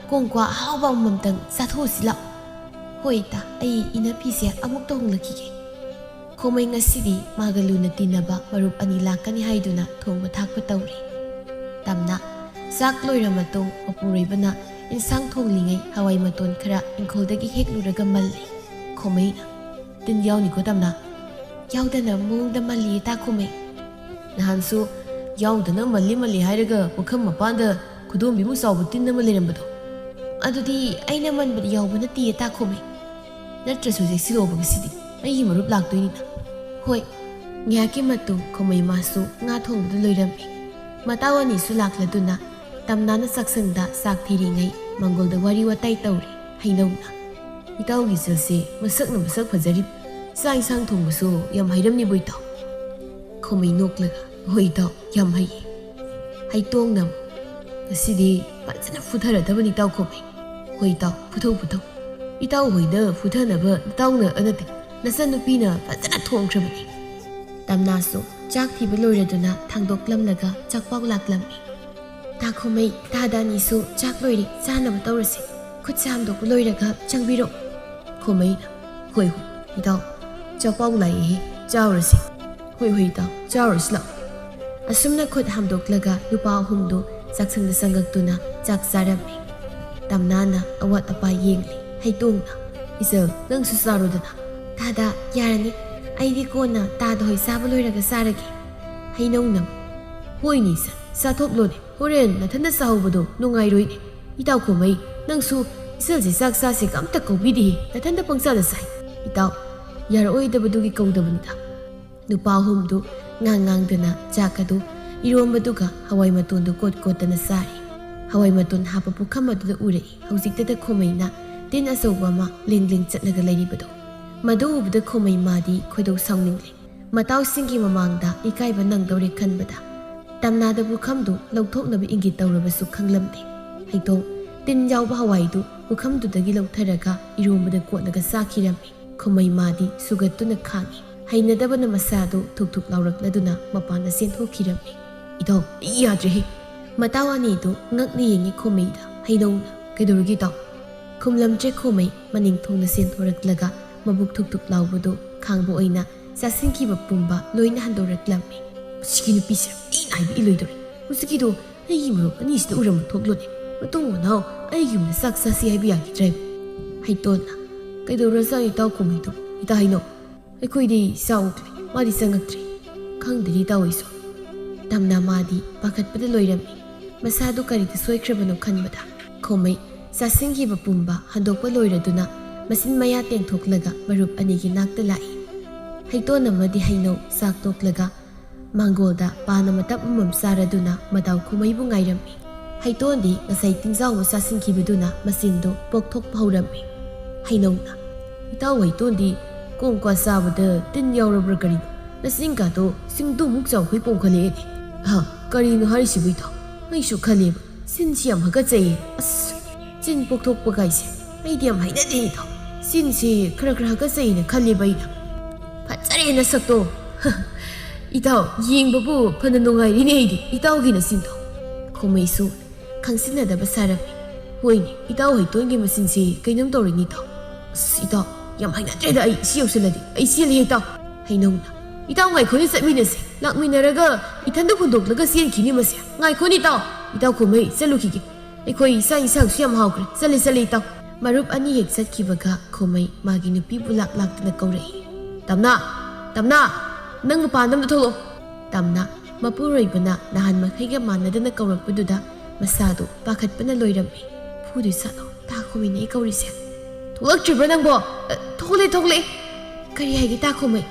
ꯀꯣꯡꯀ꯭ꯋꯥ ꯑꯍꯥꯎꯕ ꯑꯃꯃꯝꯇꯪ ꯆꯥꯊꯣꯛꯎꯁꯤ ꯂꯥꯛꯑꯣ꯫" "ꯍꯣꯏ ꯏꯇꯥ, ꯑꯩ ꯏꯅꯐꯤꯁꯦ ꯑꯃꯨꯛꯇ ꯍꯣꯡꯂꯛꯈꯤꯒꯦ꯫" ꯈꯣꯃꯩ ꯉꯁꯤꯗꯤ ꯃꯥꯒ ꯂꯨꯅ ꯇꯤꯟꯅꯕ ꯃꯔꯨꯞ ꯑꯅꯤ ꯂꯥꯛꯀꯅꯤ ꯍꯥꯏꯗꯨꯅ ꯊꯣꯡꯕ ꯊꯥꯛꯄ ꯇꯧꯔꯤ꯫ ꯇꯝꯅ ꯆꯥꯛ ꯂꯣꯏꯔ ꯃꯇꯨꯡ ꯃꯄꯨꯔꯣꯏꯕꯅ ꯏꯟꯁꯥꯡ ꯊꯣꯡꯂꯤꯉꯩ ꯍꯋꯥꯏ ꯃꯇꯣꯟ ꯈꯔ ꯏꯪꯈꯣꯜꯗꯒꯤ ꯍꯦꯛꯂꯨꯔꯒ ꯃꯜꯂꯤ꯫ ꯈꯣꯃꯩꯅ, "ꯇꯤꯟ ꯌꯥꯎꯅꯤꯀꯣ ꯇꯝꯅ?" "ꯌꯥꯎꯗꯅ ꯃꯑꯣꯡꯗ ꯃꯜꯂꯤ ꯏꯇꯥ ꯈꯣꯃꯩ꯫" "ꯅꯍꯥꯟꯁꯨ ꯌꯥꯎꯗꯅ ꯃꯜꯂꯤ ꯃꯜꯂꯤ ꯍꯥꯏꯔꯒ ꯄꯨꯈꯝ ꯃꯄꯥꯟꯗ ꯈꯨꯗꯣꯝꯕꯤꯃꯨꯛ ꯆꯥꯎꯕ ꯇꯤꯟ ꯑꯃ ꯂꯩꯔꯝꯕꯗꯣ?" "ꯑꯗꯨꯗꯤ ꯑꯩꯅ ꯃꯟꯕꯗ ꯌꯥꯎꯕ ꯅꯠꯇꯦ ꯏꯇꯥ ꯈꯣꯃꯩ꯫ ꯅꯠꯇ꯭ꯔꯁꯨ ꯆꯦꯛꯁꯤꯜꯂꯣꯕ, ꯉꯁꯤꯗꯤ ꯑꯩꯒꯤ ꯃꯔꯨꯞ ꯂꯥꯛꯇꯣꯏꯅꯤꯅ꯫" "ꯍꯣꯏ꯫" ꯉꯥꯏꯍꯥꯛꯀꯤ ꯃꯇꯨꯡ ꯈꯣꯃꯩ ꯃꯥꯁꯨ ꯉꯥ ꯊꯣꯡꯕꯗꯨ ꯂꯣꯏꯔꯝꯃꯤ꯫ ꯃꯇꯥꯎ ꯑꯅꯤꯁꯨ ꯂꯥꯛꯂꯗꯨꯅ ꯇꯝꯅꯥꯅ ꯆꯥꯛꯁꯪꯗ ꯆꯥꯛ ꯊꯤꯔꯤꯉꯩ ꯃꯪꯒꯣꯜꯗ ꯋꯥꯔꯤ ꯋꯥꯇꯥꯏ ꯇꯧꯔꯤ꯫ ꯍꯩꯅꯧꯅ, "ꯏꯇꯥꯎꯒꯤ ꯏꯆꯜꯁꯦ ꯃꯁꯛꯅ ꯃꯁꯛ ꯐꯖꯔꯤ, ꯆꯥꯛ ꯏꯟꯁꯥꯡ ꯊꯣꯡꯕꯁꯨ ꯌꯥꯝ ꯍꯩꯔꯝꯅꯤꯕꯨ ꯏꯇꯥꯎ?" ꯈꯣꯃꯩ ꯅꯣꯛꯂꯒ, "ꯍꯣꯏ ꯏꯇꯥꯎ, ꯌꯥꯝ ꯍꯩꯌꯦ꯫" ꯍꯩꯇꯣꯡꯅ, "ꯉꯁꯤꯗꯤ ꯐꯖꯅ ꯐꯨꯊꯔꯗꯕꯅꯤ ꯏꯇꯥꯎ ꯈꯣꯃꯩ꯫ ꯍꯣꯏ ꯏꯇꯥꯎ, ꯐꯨꯊꯧ ꯐꯨꯊꯧ꯫ ꯏꯇꯥꯎ ꯍꯣꯏꯗ ꯐꯨꯊꯅꯕ ꯏꯇꯥꯎꯅ ꯅꯠꯇꯦ, ꯅꯆꯟꯅꯨꯄꯤꯅ ꯐꯖꯅ ꯊꯣꯡꯈ꯭ꯔꯕꯅꯤ꯫" ꯇꯝꯅꯥꯁꯨ ꯆꯥꯛ ꯊꯤꯕ ꯂꯣꯏꯔꯗꯨꯅ ꯊꯥꯡꯗꯣꯛꯂꯝꯂꯒ ꯆꯥꯛꯄꯥꯎ ꯂꯥꯛꯂꯝꯃꯤ꯫ "ꯇꯥ ꯈꯣꯃꯩ, ꯇꯥꯗ ꯑꯅꯤꯁꯨ ꯆꯥꯛ ꯂꯣꯏꯔꯦ, ꯆꯥꯅꯕ ꯇꯧꯔꯁꯤ꯫ ꯈꯨꯠꯁꯦ ꯍꯥꯝꯗꯣꯛꯄ ꯂꯣꯏꯔꯒ ꯆꯪꯕꯤꯔꯣ꯫" ꯈꯣꯃꯩꯅ, "ꯍꯣꯏ ꯍꯣꯏ ꯏꯇꯥꯎ, ꯆꯥꯛꯄꯥꯎ ꯂꯥꯛꯑꯦꯍꯦ, ꯆꯥꯎꯔꯁꯤ꯫" "ꯍꯣꯏ ꯍꯣꯏ ꯏꯇꯥꯎ, ꯆꯥꯎꯔꯁꯤ ꯂꯥꯛꯑꯣ꯫" ꯑꯁꯨꯝꯅ ꯈꯨꯠ ꯍꯥꯝꯗꯣꯛꯂꯒ ꯅꯨꯄꯥ ꯑꯍꯨꯝꯗꯨ ꯆꯥꯛꯁꯪꯗ ꯆꯪꯉꯛꯇꯨꯅ ꯆꯥꯛ ꯆꯥꯔꯝꯃꯤ꯫ ꯇꯝꯅꯥꯅ ꯑꯋꯥꯠ ꯑꯄꯥ ꯌꯦꯡꯂꯤ꯫ ꯍꯩꯇꯣꯡꯅ, "ꯏꯆꯜ, ꯅꯪꯁꯨ ꯆꯥꯔꯣꯗꯅ꯫" "ꯇꯥꯗ, ꯌꯥꯔꯅꯤ꯫ ꯑꯩꯗꯤ ꯀꯣꯟꯅ ꯇꯥꯗ ꯍꯣꯏ ꯆꯥꯕ ꯂꯣꯏꯔꯒ ꯆꯥꯔꯒꯦ꯫" ꯍꯩꯅꯧꯅ, "ꯍꯣꯏꯅꯦ ꯏꯆꯜ, ꯆꯥꯊꯣꯛꯂꯣꯅꯦ꯫ ꯍꯣꯔꯦꯟ ꯅꯊꯟꯗ ꯆꯥꯍꯧꯕꯗꯣ ꯅꯨꯡꯉꯥꯏꯔꯣꯏꯅꯦ꯫ ꯏꯇꯥꯎ ꯈꯣꯃꯩ, ꯅꯪꯁꯨ ꯏꯆꯜꯁꯦ ꯆꯥꯛ ꯆꯥꯁꯦꯒ ꯑꯝꯇ ꯀꯧꯕꯤꯗꯦꯍꯦ, ꯅꯊꯟꯗ ꯄꯪꯆꯥꯗ ꯆꯥꯏ꯫" "ꯏꯇꯥꯎ, ꯌꯥꯔꯛꯑꯣꯏꯗꯕꯗꯨꯒꯤ ꯀꯧꯗꯕꯅꯤꯗ꯫" ꯅꯨꯄꯥ ꯑꯍꯨꯝꯗꯨ ꯉꯥꯡ ꯉꯥꯡꯗꯅ ꯆꯥꯛ ꯑꯗꯨ ꯏꯔꯣꯝꯕꯗꯨꯒ ꯍꯋꯥꯏ ꯃꯇꯣꯟꯗꯨ ꯀꯣꯠ ꯀꯣꯠꯇꯅ ꯆꯥꯔꯤ꯫ ꯍꯋꯥꯏ ꯃꯇꯣꯟ ꯍꯥꯞꯄ ꯄꯨꯈꯝ ꯑꯗꯨꯗ ꯎꯔꯛꯏ ꯍꯧꯖꯤꯛꯇꯗ ꯈꯣꯃꯩꯅ ꯇꯤꯟ ꯑꯆꯧꯕ ꯑꯃ ꯂꯦꯡ ꯂꯦꯡ ꯆꯠꯂꯒ ꯂꯩꯔꯤꯕꯗꯨ꯫ ꯃꯗꯨ ꯎꯕꯗ ꯈꯣꯃꯩ ꯃꯥꯗꯤ ꯈꯣꯏꯗꯧ ꯁꯥꯎꯅꯤꯡꯂꯦ꯫ ꯃꯇꯥꯎꯁꯤꯡꯒꯤ ꯃꯃꯥꯡꯗ ꯏꯀꯥꯏꯕ ꯅꯪꯗꯧꯔꯦ ꯈꯟꯕꯗ ꯇꯝꯅꯥꯗ ꯄꯨꯈꯝꯗꯨ ꯂꯧꯊꯣꯛꯅꯕ ꯏꯪꯒꯤꯠ ꯇꯧꯔꯕꯁꯨ ꯈꯪꯂꯝꯗꯦ꯫ ꯍꯩꯇꯣꯡ ꯇꯤꯟ ꯌꯥꯎꯕ ꯍꯋꯥꯏꯗꯨ ꯄꯨꯈꯝꯗꯨꯗꯒꯤ ꯂꯧꯊꯔꯒ ꯏꯔꯣꯝꯕꯗ ꯀꯣꯠꯂꯒ ꯆꯥꯈꯤꯔꯝꯃꯤ꯫ ꯈꯣꯃꯩ ꯃꯥꯗꯤ ꯁꯨꯒꯠꯇꯨꯅ ꯈꯥꯡꯉꯤ꯫ ꯍꯩꯅꯗꯕꯅ ꯃꯁꯥꯗꯨ ꯊꯨꯛ ꯊꯨꯛ ꯂꯥꯎꯔꯛꯂꯗꯨꯅ ꯃꯄꯥꯟꯗ ꯆꯦꯟꯊꯣꯛꯈꯤꯔꯝꯃꯤ꯫ "ꯏꯇꯥꯎ, ꯑꯩ ꯌꯥꯗ꯭ꯔꯦꯍꯦ!" ꯃꯇꯥꯎ ꯑꯅꯤꯗꯨ ꯉꯛꯅ ꯌꯦꯡꯉꯤ ꯈꯣꯃꯩꯗ꯫ ꯍꯩꯅꯧꯅ, "ꯀꯩꯗꯧꯔꯒꯦ ꯏꯇꯥꯎ?" ꯈꯨꯝꯂꯝꯗ꯭ꯔꯦ ꯈꯣꯃꯩ ꯃꯅꯤꯡ ꯊꯣꯡꯅ ꯆꯦꯟꯊꯣꯔꯛꯂꯒ ꯃꯕꯨꯛ ꯊꯨꯛ ꯊꯨꯛ ꯂꯥꯎꯕꯗꯨ ꯈꯥꯡꯕ ꯑꯣꯏꯅ ꯆꯥꯁꯤꯟꯈꯤꯕ ꯄꯨꯝꯕ ꯂꯣꯏꯅ ꯍꯟꯗꯣꯔꯛꯂꯝꯃꯤ꯫ "ꯃꯁꯤꯒꯤ ꯅꯨꯄꯤꯁꯦ ꯑꯩꯅ ꯍꯥꯏꯕ ꯏꯜꯂꯣꯏꯗꯧꯔꯦ꯫ ꯍꯧꯖꯤꯛꯀꯤꯗꯣ ꯑꯩꯒꯤ ꯃꯔꯨꯞ ꯑꯅꯤꯁꯤꯗ ꯎꯔꯝꯕ ꯊꯣꯛꯂꯣꯅꯦ꯫ ꯃꯇꯨꯡ ꯃꯅꯥꯎ ꯑꯩꯒꯤ ꯌꯨꯝꯗ ꯆꯥꯛ ꯆꯥꯁꯤ ꯍꯥꯏꯕ ꯌꯥꯈꯤꯗ꯭ꯔꯦ꯫" ꯍꯩꯇꯣꯟꯅ, "ꯀꯩꯗꯧꯔꯖꯥꯠꯅꯣ ꯏꯇꯥꯎ ꯈꯣꯃꯩꯗꯨ? ꯏꯇꯥ ꯍꯩꯅꯧ, ꯑꯩꯈꯣꯏꯗꯤ ꯆꯥꯛ ꯎꯗ꯭ꯔꯦ, ꯃꯥꯗꯤ ꯆꯪꯉꯛꯇ꯭ꯔꯦ꯫ ꯈꯪꯗ꯭ꯔꯦ ꯏꯇꯥꯎ ꯑꯩꯁꯨ꯫" ꯇꯝꯅ ꯃꯥꯗꯤ ꯄꯥꯈꯠꯄꯗ ꯂꯣꯏꯔꯝꯃꯤ꯫ ꯃꯁꯥꯗꯨ ꯀꯔꯤꯗ ꯁꯣꯏꯈ꯭ꯔꯕꯅꯣ ꯈꯟꯕꯗ ꯈꯣꯃꯩ ꯆꯥꯁꯤꯟꯈꯤꯕ ꯄꯨꯝꯕ ꯍꯟꯗꯣꯛꯄ ꯂꯣꯏꯔꯗꯨꯅ ꯃꯆꯤꯟ ꯃꯌꯥ ꯇꯦꯡꯊꯣꯛꯂꯒ ꯃꯔꯨꯞ ꯑꯅꯤꯒꯤ ꯅꯥꯛꯇ ꯂꯥꯛꯏ꯫ ꯍꯩꯇꯣꯟ ꯑꯃꯗꯤ ꯍꯩꯅꯧ ꯆꯥꯛ ꯇꯣꯛꯂꯒ ꯃꯥꯡꯒꯣꯜꯗ ꯄꯥꯟ ꯑꯃ ꯇꯞ ꯑꯃꯃꯝ ꯆꯥꯔꯗꯨꯅ ꯃꯇꯥꯎ ꯈꯣꯃꯩꯕꯨ ꯉꯥꯏꯔꯝꯃꯤ꯫ ꯍꯩꯇꯣꯟꯗꯤ ꯉꯁꯥꯏ ꯇꯤꯟꯖꯥꯎꯕ ꯆꯥꯁꯤꯟꯈꯤꯕꯗꯨꯅ ꯃꯆꯤꯟꯗꯨ ꯄꯣꯛꯊꯣꯛꯄ ꯍꯧꯔꯝꯃꯤ꯫ ꯍꯩꯅꯧꯅ, "ꯏꯇꯥꯎ ꯍꯩꯇꯣꯟꯗꯤ ꯀꯣꯡꯀ꯭ꯋꯥ ꯆꯥꯕꯗ ꯇꯤꯟ ꯌꯥꯎꯔꯕ꯭ꯔꯥ ꯀꯔꯤꯅꯣ? ꯅꯆꯤꯟ ꯀꯥꯗꯣ ꯁꯤꯡꯗꯨꯃꯨꯛ ꯆꯥꯎꯈꯩ ꯄꯣꯝꯈꯠꯂꯛꯑꯦꯅꯦ꯫ ꯍꯥ, ꯀꯔꯤꯅꯣ ꯍꯥꯏꯔꯤꯁꯤꯕꯨ ꯏꯇꯥꯎ? ꯑꯩꯁꯨ ꯈꯜꯂꯦꯕ, ꯁꯤꯟꯁꯤ ꯌꯥꯝ ꯍꯥꯀꯠꯆꯩꯌꯦ꯫ ꯑꯁ, ꯆꯤꯟ ꯄꯣꯛꯊꯣꯛꯄ ꯀꯥꯏꯁꯦ ꯑꯩꯗꯤ ꯌꯥꯝ ꯍꯩꯅꯗꯦ ꯏꯇꯥꯎ꯫ ꯆꯤꯟꯁꯤ ꯈꯔ ꯈꯔ ꯍꯥꯀꯠꯆꯩꯅ ꯈꯜꯂꯦꯕ ꯑꯩꯅ꯫ ꯐꯖꯔꯦ ꯅꯁꯛꯇꯣ꯫ ꯏꯇꯥꯎ, ꯌꯦꯡꯕꯕꯨ ꯐꯅ ꯅꯨꯡꯉꯥꯏꯔꯤꯅꯦ ꯑꯩꯗꯤ, ꯏꯇꯥꯎꯒꯤ ꯅꯆꯤꯟꯗꯣ꯫ ꯈꯣꯃꯩꯁꯨ ꯈꯪꯁꯤꯟꯅꯗꯕ ꯁꯥꯔꯝꯃꯤ꯫ ꯍꯣꯏꯅꯦ, ꯏꯇꯥꯎ ꯍꯩꯇꯣꯟꯒꯤ ꯃꯆꯤꯟꯁꯤ ꯀꯩꯅꯣꯝ ꯇꯧꯔꯤꯅꯦ ꯏꯇꯥꯎ꯫ ꯑꯁ, ꯏꯇꯥꯎ, ꯌꯥꯝ ꯍꯩꯅꯗ꯭ꯔꯦꯗ ꯑꯩ ꯁꯤ ꯌꯧꯁꯤꯜꯂꯗꯤ꯫ ꯑꯩ ꯆꯦꯜꯂꯦ ꯏꯇꯥꯎ꯫ ꯍꯩꯅꯧꯅ, ꯏꯇꯥꯎ ꯉꯥꯏꯈꯣꯅꯦ, ꯆꯠꯃꯤꯟꯅꯁꯦ꯫ ꯂꯥꯛꯃꯤꯟꯅꯔꯒ ꯏꯊꯟꯗ ꯍꯨꯟꯗꯣꯛꯂꯒ ꯆꯦꯟꯈꯤꯅꯤ ꯃꯁꯦ꯫ ꯉꯥꯏꯈꯣꯅꯦ ꯏꯇꯥꯎ꯫ ꯏꯇꯥꯎ ꯈꯣꯃꯩ, ꯆꯠꯂꯨꯈꯤꯒꯦ꯫ ꯑꯩꯈꯣꯏ ꯆꯥꯛ ꯏꯟꯁꯥꯡꯁꯨ ꯌꯥꯝ ꯍꯥꯎꯈ꯭ꯔꯦ꯫ ꯆꯠꯂꯦ, ꯆꯠꯂꯦ ꯏꯇꯥꯎ꯫ ꯃꯔꯨꯞ ꯑꯅꯤ ꯍꯦꯛ ꯆꯠꯈꯤꯕꯒ ꯈꯣꯃꯩ ꯃꯥꯒꯤ ꯅꯨꯄꯤꯕꯨ ꯂꯥꯛ ꯂꯥꯛꯇꯅ ꯀꯧꯔꯛꯏ꯫ "ꯇꯝꯅꯥ! ꯇꯝꯅꯥ! ꯅꯪ ꯃꯄꯥꯟꯗ ꯑꯝꯇ ꯊꯣꯛꯂꯛꯑꯣ!" ꯇꯝꯅꯥ, ꯃꯄꯨꯔꯣꯏꯕꯅ ꯅꯍꯥꯟ ꯃꯈꯩꯒ ꯃꯥꯟꯅꯗꯅ ꯀꯧꯔꯛꯄꯗꯨꯗ ꯃꯁꯥꯗꯨ ꯄꯥꯈꯠꯄꯅ ꯂꯣꯏꯔꯝꯃꯤ꯫ "ꯐꯨꯗꯣꯏ ꯁꯥꯠꯂꯣ, ꯇꯥ ꯈꯣꯃꯩꯅ ꯑꯩ ꯀꯧꯔꯤꯁꯦ꯫ ꯊꯣꯛꯂꯛꯇ꯭ꯔꯤꯕ꯭ꯔꯥ ꯅꯪꯕꯣ?" "ꯑ, ꯊꯣꯛꯂꯛꯑꯦ, ꯊꯣꯛꯂꯛꯑꯦ!" "ꯀꯔꯤ ꯍꯥꯏꯒꯦ ꯇꯥ ꯈꯣꯃꯩ?"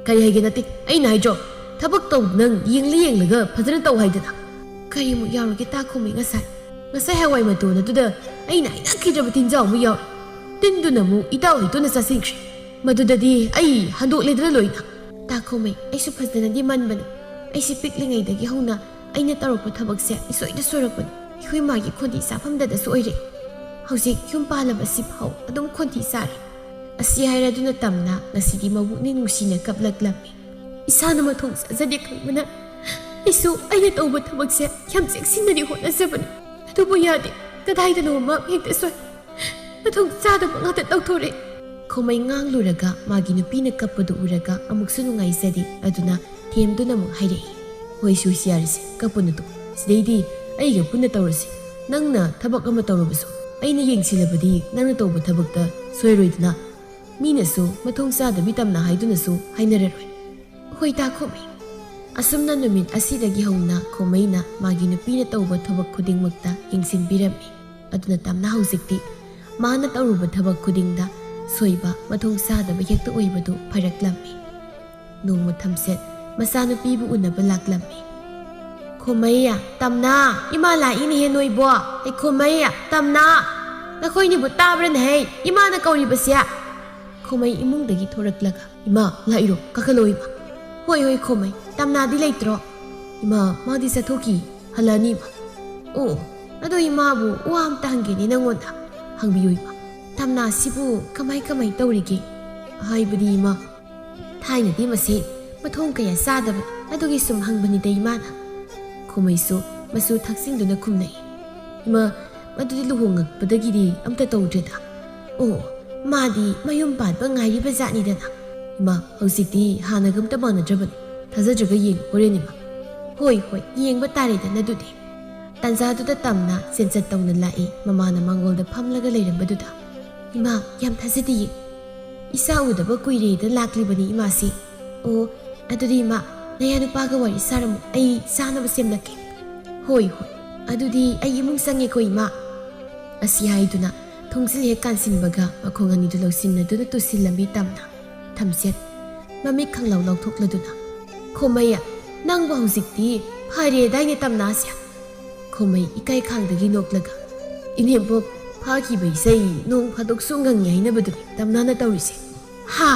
"ꯀꯔꯤ ꯍꯥꯏꯒꯦ ꯅꯠꯇꯦ, ꯑꯩꯅ ꯍꯥꯏꯗ꯭ꯔꯣ, ꯊꯕꯛ ꯇꯧ ꯅꯪ ꯌꯦꯡꯂ ꯌꯦꯡꯂꯒ ꯐꯖꯅ ꯇꯧ ꯍꯥꯏꯗꯅ?" "ꯀꯔꯤꯃꯨꯛ ꯌꯥꯎꯔꯒꯦ ꯇꯥ ꯈꯣꯃꯩ ꯉꯁꯥꯏ?" "ꯉꯁꯥꯏ ꯍꯋꯥꯏ ꯃꯇꯣꯟ ꯑꯗꯨꯗ ꯑꯩꯅ ꯍꯩꯅꯈꯤꯗ꯭ꯔꯕ ꯇꯤꯟꯖꯥꯎ ꯑꯃ ꯌꯥꯎꯔꯦ꯫ ꯇꯤꯟꯗꯨꯅ ꯑꯃꯨꯛ ꯏꯇꯥꯎ ꯍꯩꯇꯣꯟꯅ ꯆꯥꯁꯤꯟꯈ꯭ꯔꯦ꯫ ꯃꯗꯨꯗꯗꯤ ꯑꯩ ꯍꯟꯗꯣꯛꯂꯦꯗꯅ ꯂꯣꯏꯅ꯫" "ꯇꯥ ꯈꯣꯃꯩ, ꯑꯩꯁꯨ ꯐꯖꯅꯗꯤ ꯃꯟꯕꯅꯤ꯫ ꯑꯩꯁꯦ ꯄꯤꯛꯂꯤꯉꯩꯗꯒꯤ ꯍꯧꯅ ꯑꯩꯅ ꯇꯧꯔꯛꯄ ꯊꯕꯛꯁꯦ ꯏꯁꯣꯏꯗ ꯁꯣꯏꯔꯛꯄꯅꯤ꯫ ꯑꯩꯈꯣꯏ ꯃꯥꯒꯤ ꯈꯣꯟꯊꯤ ꯆꯥꯐꯝꯗꯗꯁꯨ ꯑꯣꯏꯔꯦ꯫ ꯍꯧꯖꯤꯛ ꯌꯨꯝ ꯄꯥꯜꯂꯕꯁꯤꯐꯥꯎ ꯑꯗꯨꯝ ꯈꯣꯟꯊꯤ ꯆꯥꯔꯤ꯫" ꯑꯁꯤ ꯍꯥꯏꯔꯗꯨꯅ ꯇꯝꯅ ꯉꯁꯤꯗꯤ ꯃꯕꯨꯛꯅꯤꯡ ꯅꯨꯡꯁꯤꯅ ꯀꯞꯂꯛꯂꯝꯃꯤ꯫ "ꯏꯁꯥꯅ ꯃꯊꯣꯡ ꯆꯥꯖꯗꯦ ꯈꯪꯕꯅ ꯑꯩꯁꯨ ꯑꯩꯅ ꯇꯧꯕ ꯊꯕꯛꯁꯦ ꯌꯥꯝ ꯆꯦꯛꯁꯤꯟꯅꯗꯤ ꯍꯣꯠꯅꯖꯕꯅꯤ꯫ ꯑꯗꯨꯕꯨ ꯌꯥꯗꯦ, ꯀꯗꯥꯏꯗꯅꯣ ꯑꯃ ꯍꯦꯛꯇ ꯁꯣꯏ꯫ ꯃꯊꯣꯡ ꯆꯥꯗꯕ ꯉꯥꯛꯇ ꯇꯧꯊꯣꯔꯛꯑꯦ꯫" ꯈꯣꯃꯩ ꯉꯥꯡꯂꯨꯔꯒ ꯃꯥꯒꯤ ꯅꯨꯄꯤꯅ ꯀꯞꯄꯗꯨ ꯎꯔꯒ ꯑꯃꯨꯛꯁꯨ ꯅꯨꯡꯉꯥꯏꯖꯗꯦ꯫ ꯑꯗꯨꯅ ꯊꯦꯝꯗꯨꯅ ꯑꯃꯨꯛ ꯍꯥꯏꯔꯛꯏ, "ꯍꯣꯏ, ꯁꯨꯁꯤ ꯌꯥꯔꯤꯁꯦ, ꯀꯞꯄꯨꯅꯨ ꯇꯣꯛꯑꯣ꯫ ꯁꯤꯗꯩꯗꯤ ꯑꯩꯒ ꯄꯨꯟꯅ ꯇꯧꯔꯁꯤ꯫ ꯅꯪꯅ ꯊꯕꯛ ꯑꯃ ꯇꯧꯔꯕꯁꯨ ꯑꯩꯅ ꯌꯦꯡꯁꯤꯜꯂꯕꯗꯤ ꯅꯪꯅ ꯇꯧꯕ ꯊꯕꯛꯇ ꯁꯣꯏꯔꯣꯏꯗꯅ꯫ ꯃꯤꯅꯁꯨ ꯃꯊꯣꯡ ꯆꯥꯗꯕꯤ ꯇꯝꯅ ꯍꯥꯏꯗꯨꯅꯁꯨ ꯍꯥꯏꯅꯔꯔꯣꯏ꯫" "ꯍꯣꯏ ꯇꯥ ꯈꯣꯃꯩ꯫" ꯑꯁꯨꯝꯅ ꯅꯨꯃꯤꯠ ꯑꯁꯤꯗꯒꯤ ꯍꯧꯅ ꯈꯣꯃꯩꯅ ꯃꯥꯒꯤ ꯅꯨꯄꯤꯅ ꯇꯧꯕ ꯊꯕꯛ ꯈꯨꯗꯤꯡꯃꯛꯇ ꯌꯦꯡꯁꯤꯟꯕꯤꯔꯝꯃꯤ꯫ ꯑꯗꯨꯅ ꯇꯝꯅ ꯍꯧꯖꯤꯛꯇꯤ ꯃꯥꯅ ꯇꯧꯔꯨꯕ ꯊꯕꯛ ꯈꯨꯗꯤꯡꯗ ꯁꯣꯏꯕ, ꯃꯊꯣꯡ ꯆꯥꯗꯕ ꯍꯦꯛꯇ ꯑꯣꯏꯕꯗꯨ ꯐꯔꯛꯂꯝꯃꯤ꯫ ꯅꯣꯡꯃ ꯊꯝꯆꯦꯠ ꯃꯆꯥꯅꯨꯄꯤꯕꯨ ꯎꯅꯕ ꯂꯥꯛꯂꯝꯃꯤ꯫ "ꯈꯣꯃꯩ, ꯇꯝꯅ, ꯏꯃꯥ ꯂꯥꯛꯏꯅꯦꯍꯦ ꯅꯣꯏꯕꯣ꯫ ꯑꯩ ꯈꯣꯃꯩ, ꯇꯝꯅ, ꯅꯈꯣꯏꯅꯤꯕꯨ ꯇꯥꯕ꯭ꯔꯅꯦꯍꯦ ꯏꯃꯥꯅ ꯀꯧꯔꯤꯕꯁꯦ?" ꯈꯣꯃꯩ ꯏꯃꯨꯡꯗꯒꯤ ꯊꯣꯔꯛꯂꯒ, "ꯏꯃꯥ, ꯂꯥꯛꯏꯔꯣ? ꯀꯥꯈꯠꯂꯛꯑꯣ ꯏꯃꯥ꯫" "ꯍꯣꯏ, ꯍꯣꯏ, ꯈꯣꯃꯩ, ꯇꯝꯅꯥꯗꯤ ꯂꯩꯇ꯭ꯔꯣ?" "ꯏꯃꯥ, ꯃꯥꯗꯤ ꯆꯠꯊꯣꯛꯈꯤ, ꯍꯜꯂꯛꯑꯅꯤ, ꯏꯃꯥ꯫" "ꯑꯣ, ꯑꯗꯣ ꯏꯃꯥꯕꯨ ꯋꯥ ꯑꯝꯇ ꯍꯪꯒꯦꯅꯦ ꯅꯪꯉꯣꯟꯗ꯫" "ꯍꯪꯕꯤꯌꯨ, ꯏꯃꯥ꯫" "ꯇꯝꯅꯥꯁꯤꯕꯨ ꯀꯃꯥꯏ ꯀꯃꯥꯏ ꯇꯧꯔꯤꯒꯦ? ꯍꯥꯏꯕꯗꯤ, ꯏꯃꯥ, ꯊꯥꯏꯅꯗꯤ ꯃꯁꯤ ꯃꯊꯣꯡ ꯀꯌꯥ ꯆꯥꯗꯕ, ꯑꯗꯨꯒꯤ ꯁꯨꯝ ꯍꯪꯕꯅꯤꯗ, ꯏꯃꯥꯅ꯫" ꯈꯣꯃꯩꯁꯨ ꯃꯆꯨ ꯊꯛꯆꯤꯟꯗꯨꯅ ꯈꯨꯝꯂꯛꯏ꯫ "ꯏꯃꯥ, ꯃꯗꯨꯗꯤ ꯂꯨꯍꯣꯡꯉꯛꯄꯗꯒꯤꯗꯤ ꯑꯝꯇ ꯇꯧꯗ꯭ꯔꯦꯗ꯫ ꯑꯣ, ꯃꯥꯗꯤ ꯃꯌꯨꯝ ꯄꯥꯟꯕ ꯉꯥꯏꯔꯤꯕ ꯖꯥꯠꯅꯤꯗꯅ꯫ ꯏꯃꯥ, ꯍꯧꯖꯤꯛꯇꯤ ꯍꯥꯟꯅꯒ ꯑꯝꯇ ꯃꯥꯟꯅꯗ꯭ꯔꯕꯅꯤ꯫ ꯊꯥꯖꯗ꯭ꯔꯒ ꯌꯦꯡꯉꯨ ꯍꯣꯔꯦꯟ, ꯏꯃꯥ꯫" "ꯍꯣꯏ, ꯍꯣꯏ, ꯌꯦꯡꯕ ꯇꯥꯔꯦꯗꯅ ꯑꯗꯨꯗꯤ꯫" ꯇꯥꯟꯖꯥꯗꯨꯗ ꯇꯝꯅ ꯆꯦꯟꯆꯠ ꯇꯧꯅ ꯂꯥꯛꯏ, ꯃꯃꯥꯅ ꯃꯥꯡꯒꯣꯜꯗ ꯐꯝꯂꯒ ꯂꯩꯔꯝꯕꯗꯨꯗ꯫ "ꯏꯃꯥ, ꯌꯥꯝ ꯊꯥꯖꯗꯤꯌꯦ꯫ ꯏꯆꯥ ꯎꯗꯕ ꯀꯨꯏꯔꯦꯗ ꯂꯥꯛꯂꯤꯕꯅꯤ ꯏꯃꯥꯁꯤ꯫" "ꯑꯣ, ꯑꯗꯨꯗꯤ ꯏꯃꯥ, ꯅꯌꯥ ꯅꯨꯄꯥꯒ ꯋꯥꯔꯤ ꯁꯥꯔꯝꯃꯨ, ꯑꯩ ꯆꯥꯅꯕ ꯁꯦꯝꯂꯛꯀꯦ꯫" "ꯍꯣꯏ, ꯍꯣꯏ꯫" "ꯑꯗꯨꯗꯤ ꯑꯩ ꯏꯃꯨꯡ ꯆꯪꯉꯦꯀꯣ, ꯏꯃꯥ꯫" ꯑꯁꯤ ꯍꯥꯏꯗꯨꯅ ꯊꯣꯡꯖꯤꯜ ꯍꯦꯛ ꯀꯥꯟꯁꯤꯟꯕꯒ ꯃꯈꯣꯡ ꯑꯅꯤꯗꯨ ꯂꯧꯁꯤꯟꯅꯗꯨꯅ ꯇꯨꯁꯤꯜꯂꯝꯃꯤ ꯇꯝꯅ꯫ ꯊꯝꯆꯦꯠ ꯃꯃꯤꯠ ꯈꯪꯂꯥꯎ ꯂꯥꯎꯊꯣꯛꯂꯗꯨꯅ, "ꯈꯣꯃꯩ, ꯅꯪꯕꯨ ꯍꯧꯖꯤꯛꯇꯤ ꯐꯔꯦꯗꯥꯏꯅꯦ ꯇꯝꯅꯥꯁꯦ?" ꯈꯣꯃꯩ ꯏꯀꯥꯏ ꯈꯥꯡꯗꯒꯤ ꯅꯣꯛꯂꯒ, "ꯏꯅꯦꯝꯕꯣꯛ, ꯐꯥꯈꯤꯕ ꯏꯆꯩ ꯅꯣꯡ ꯐꯥꯗꯣꯛꯁꯨ ꯉꯪꯉꯤ ꯍꯥꯏꯅꯕꯗꯨꯅꯤ ꯇꯝꯅꯥꯅ ꯇꯧꯔꯤꯁꯦ꯫" "ꯍꯥ?"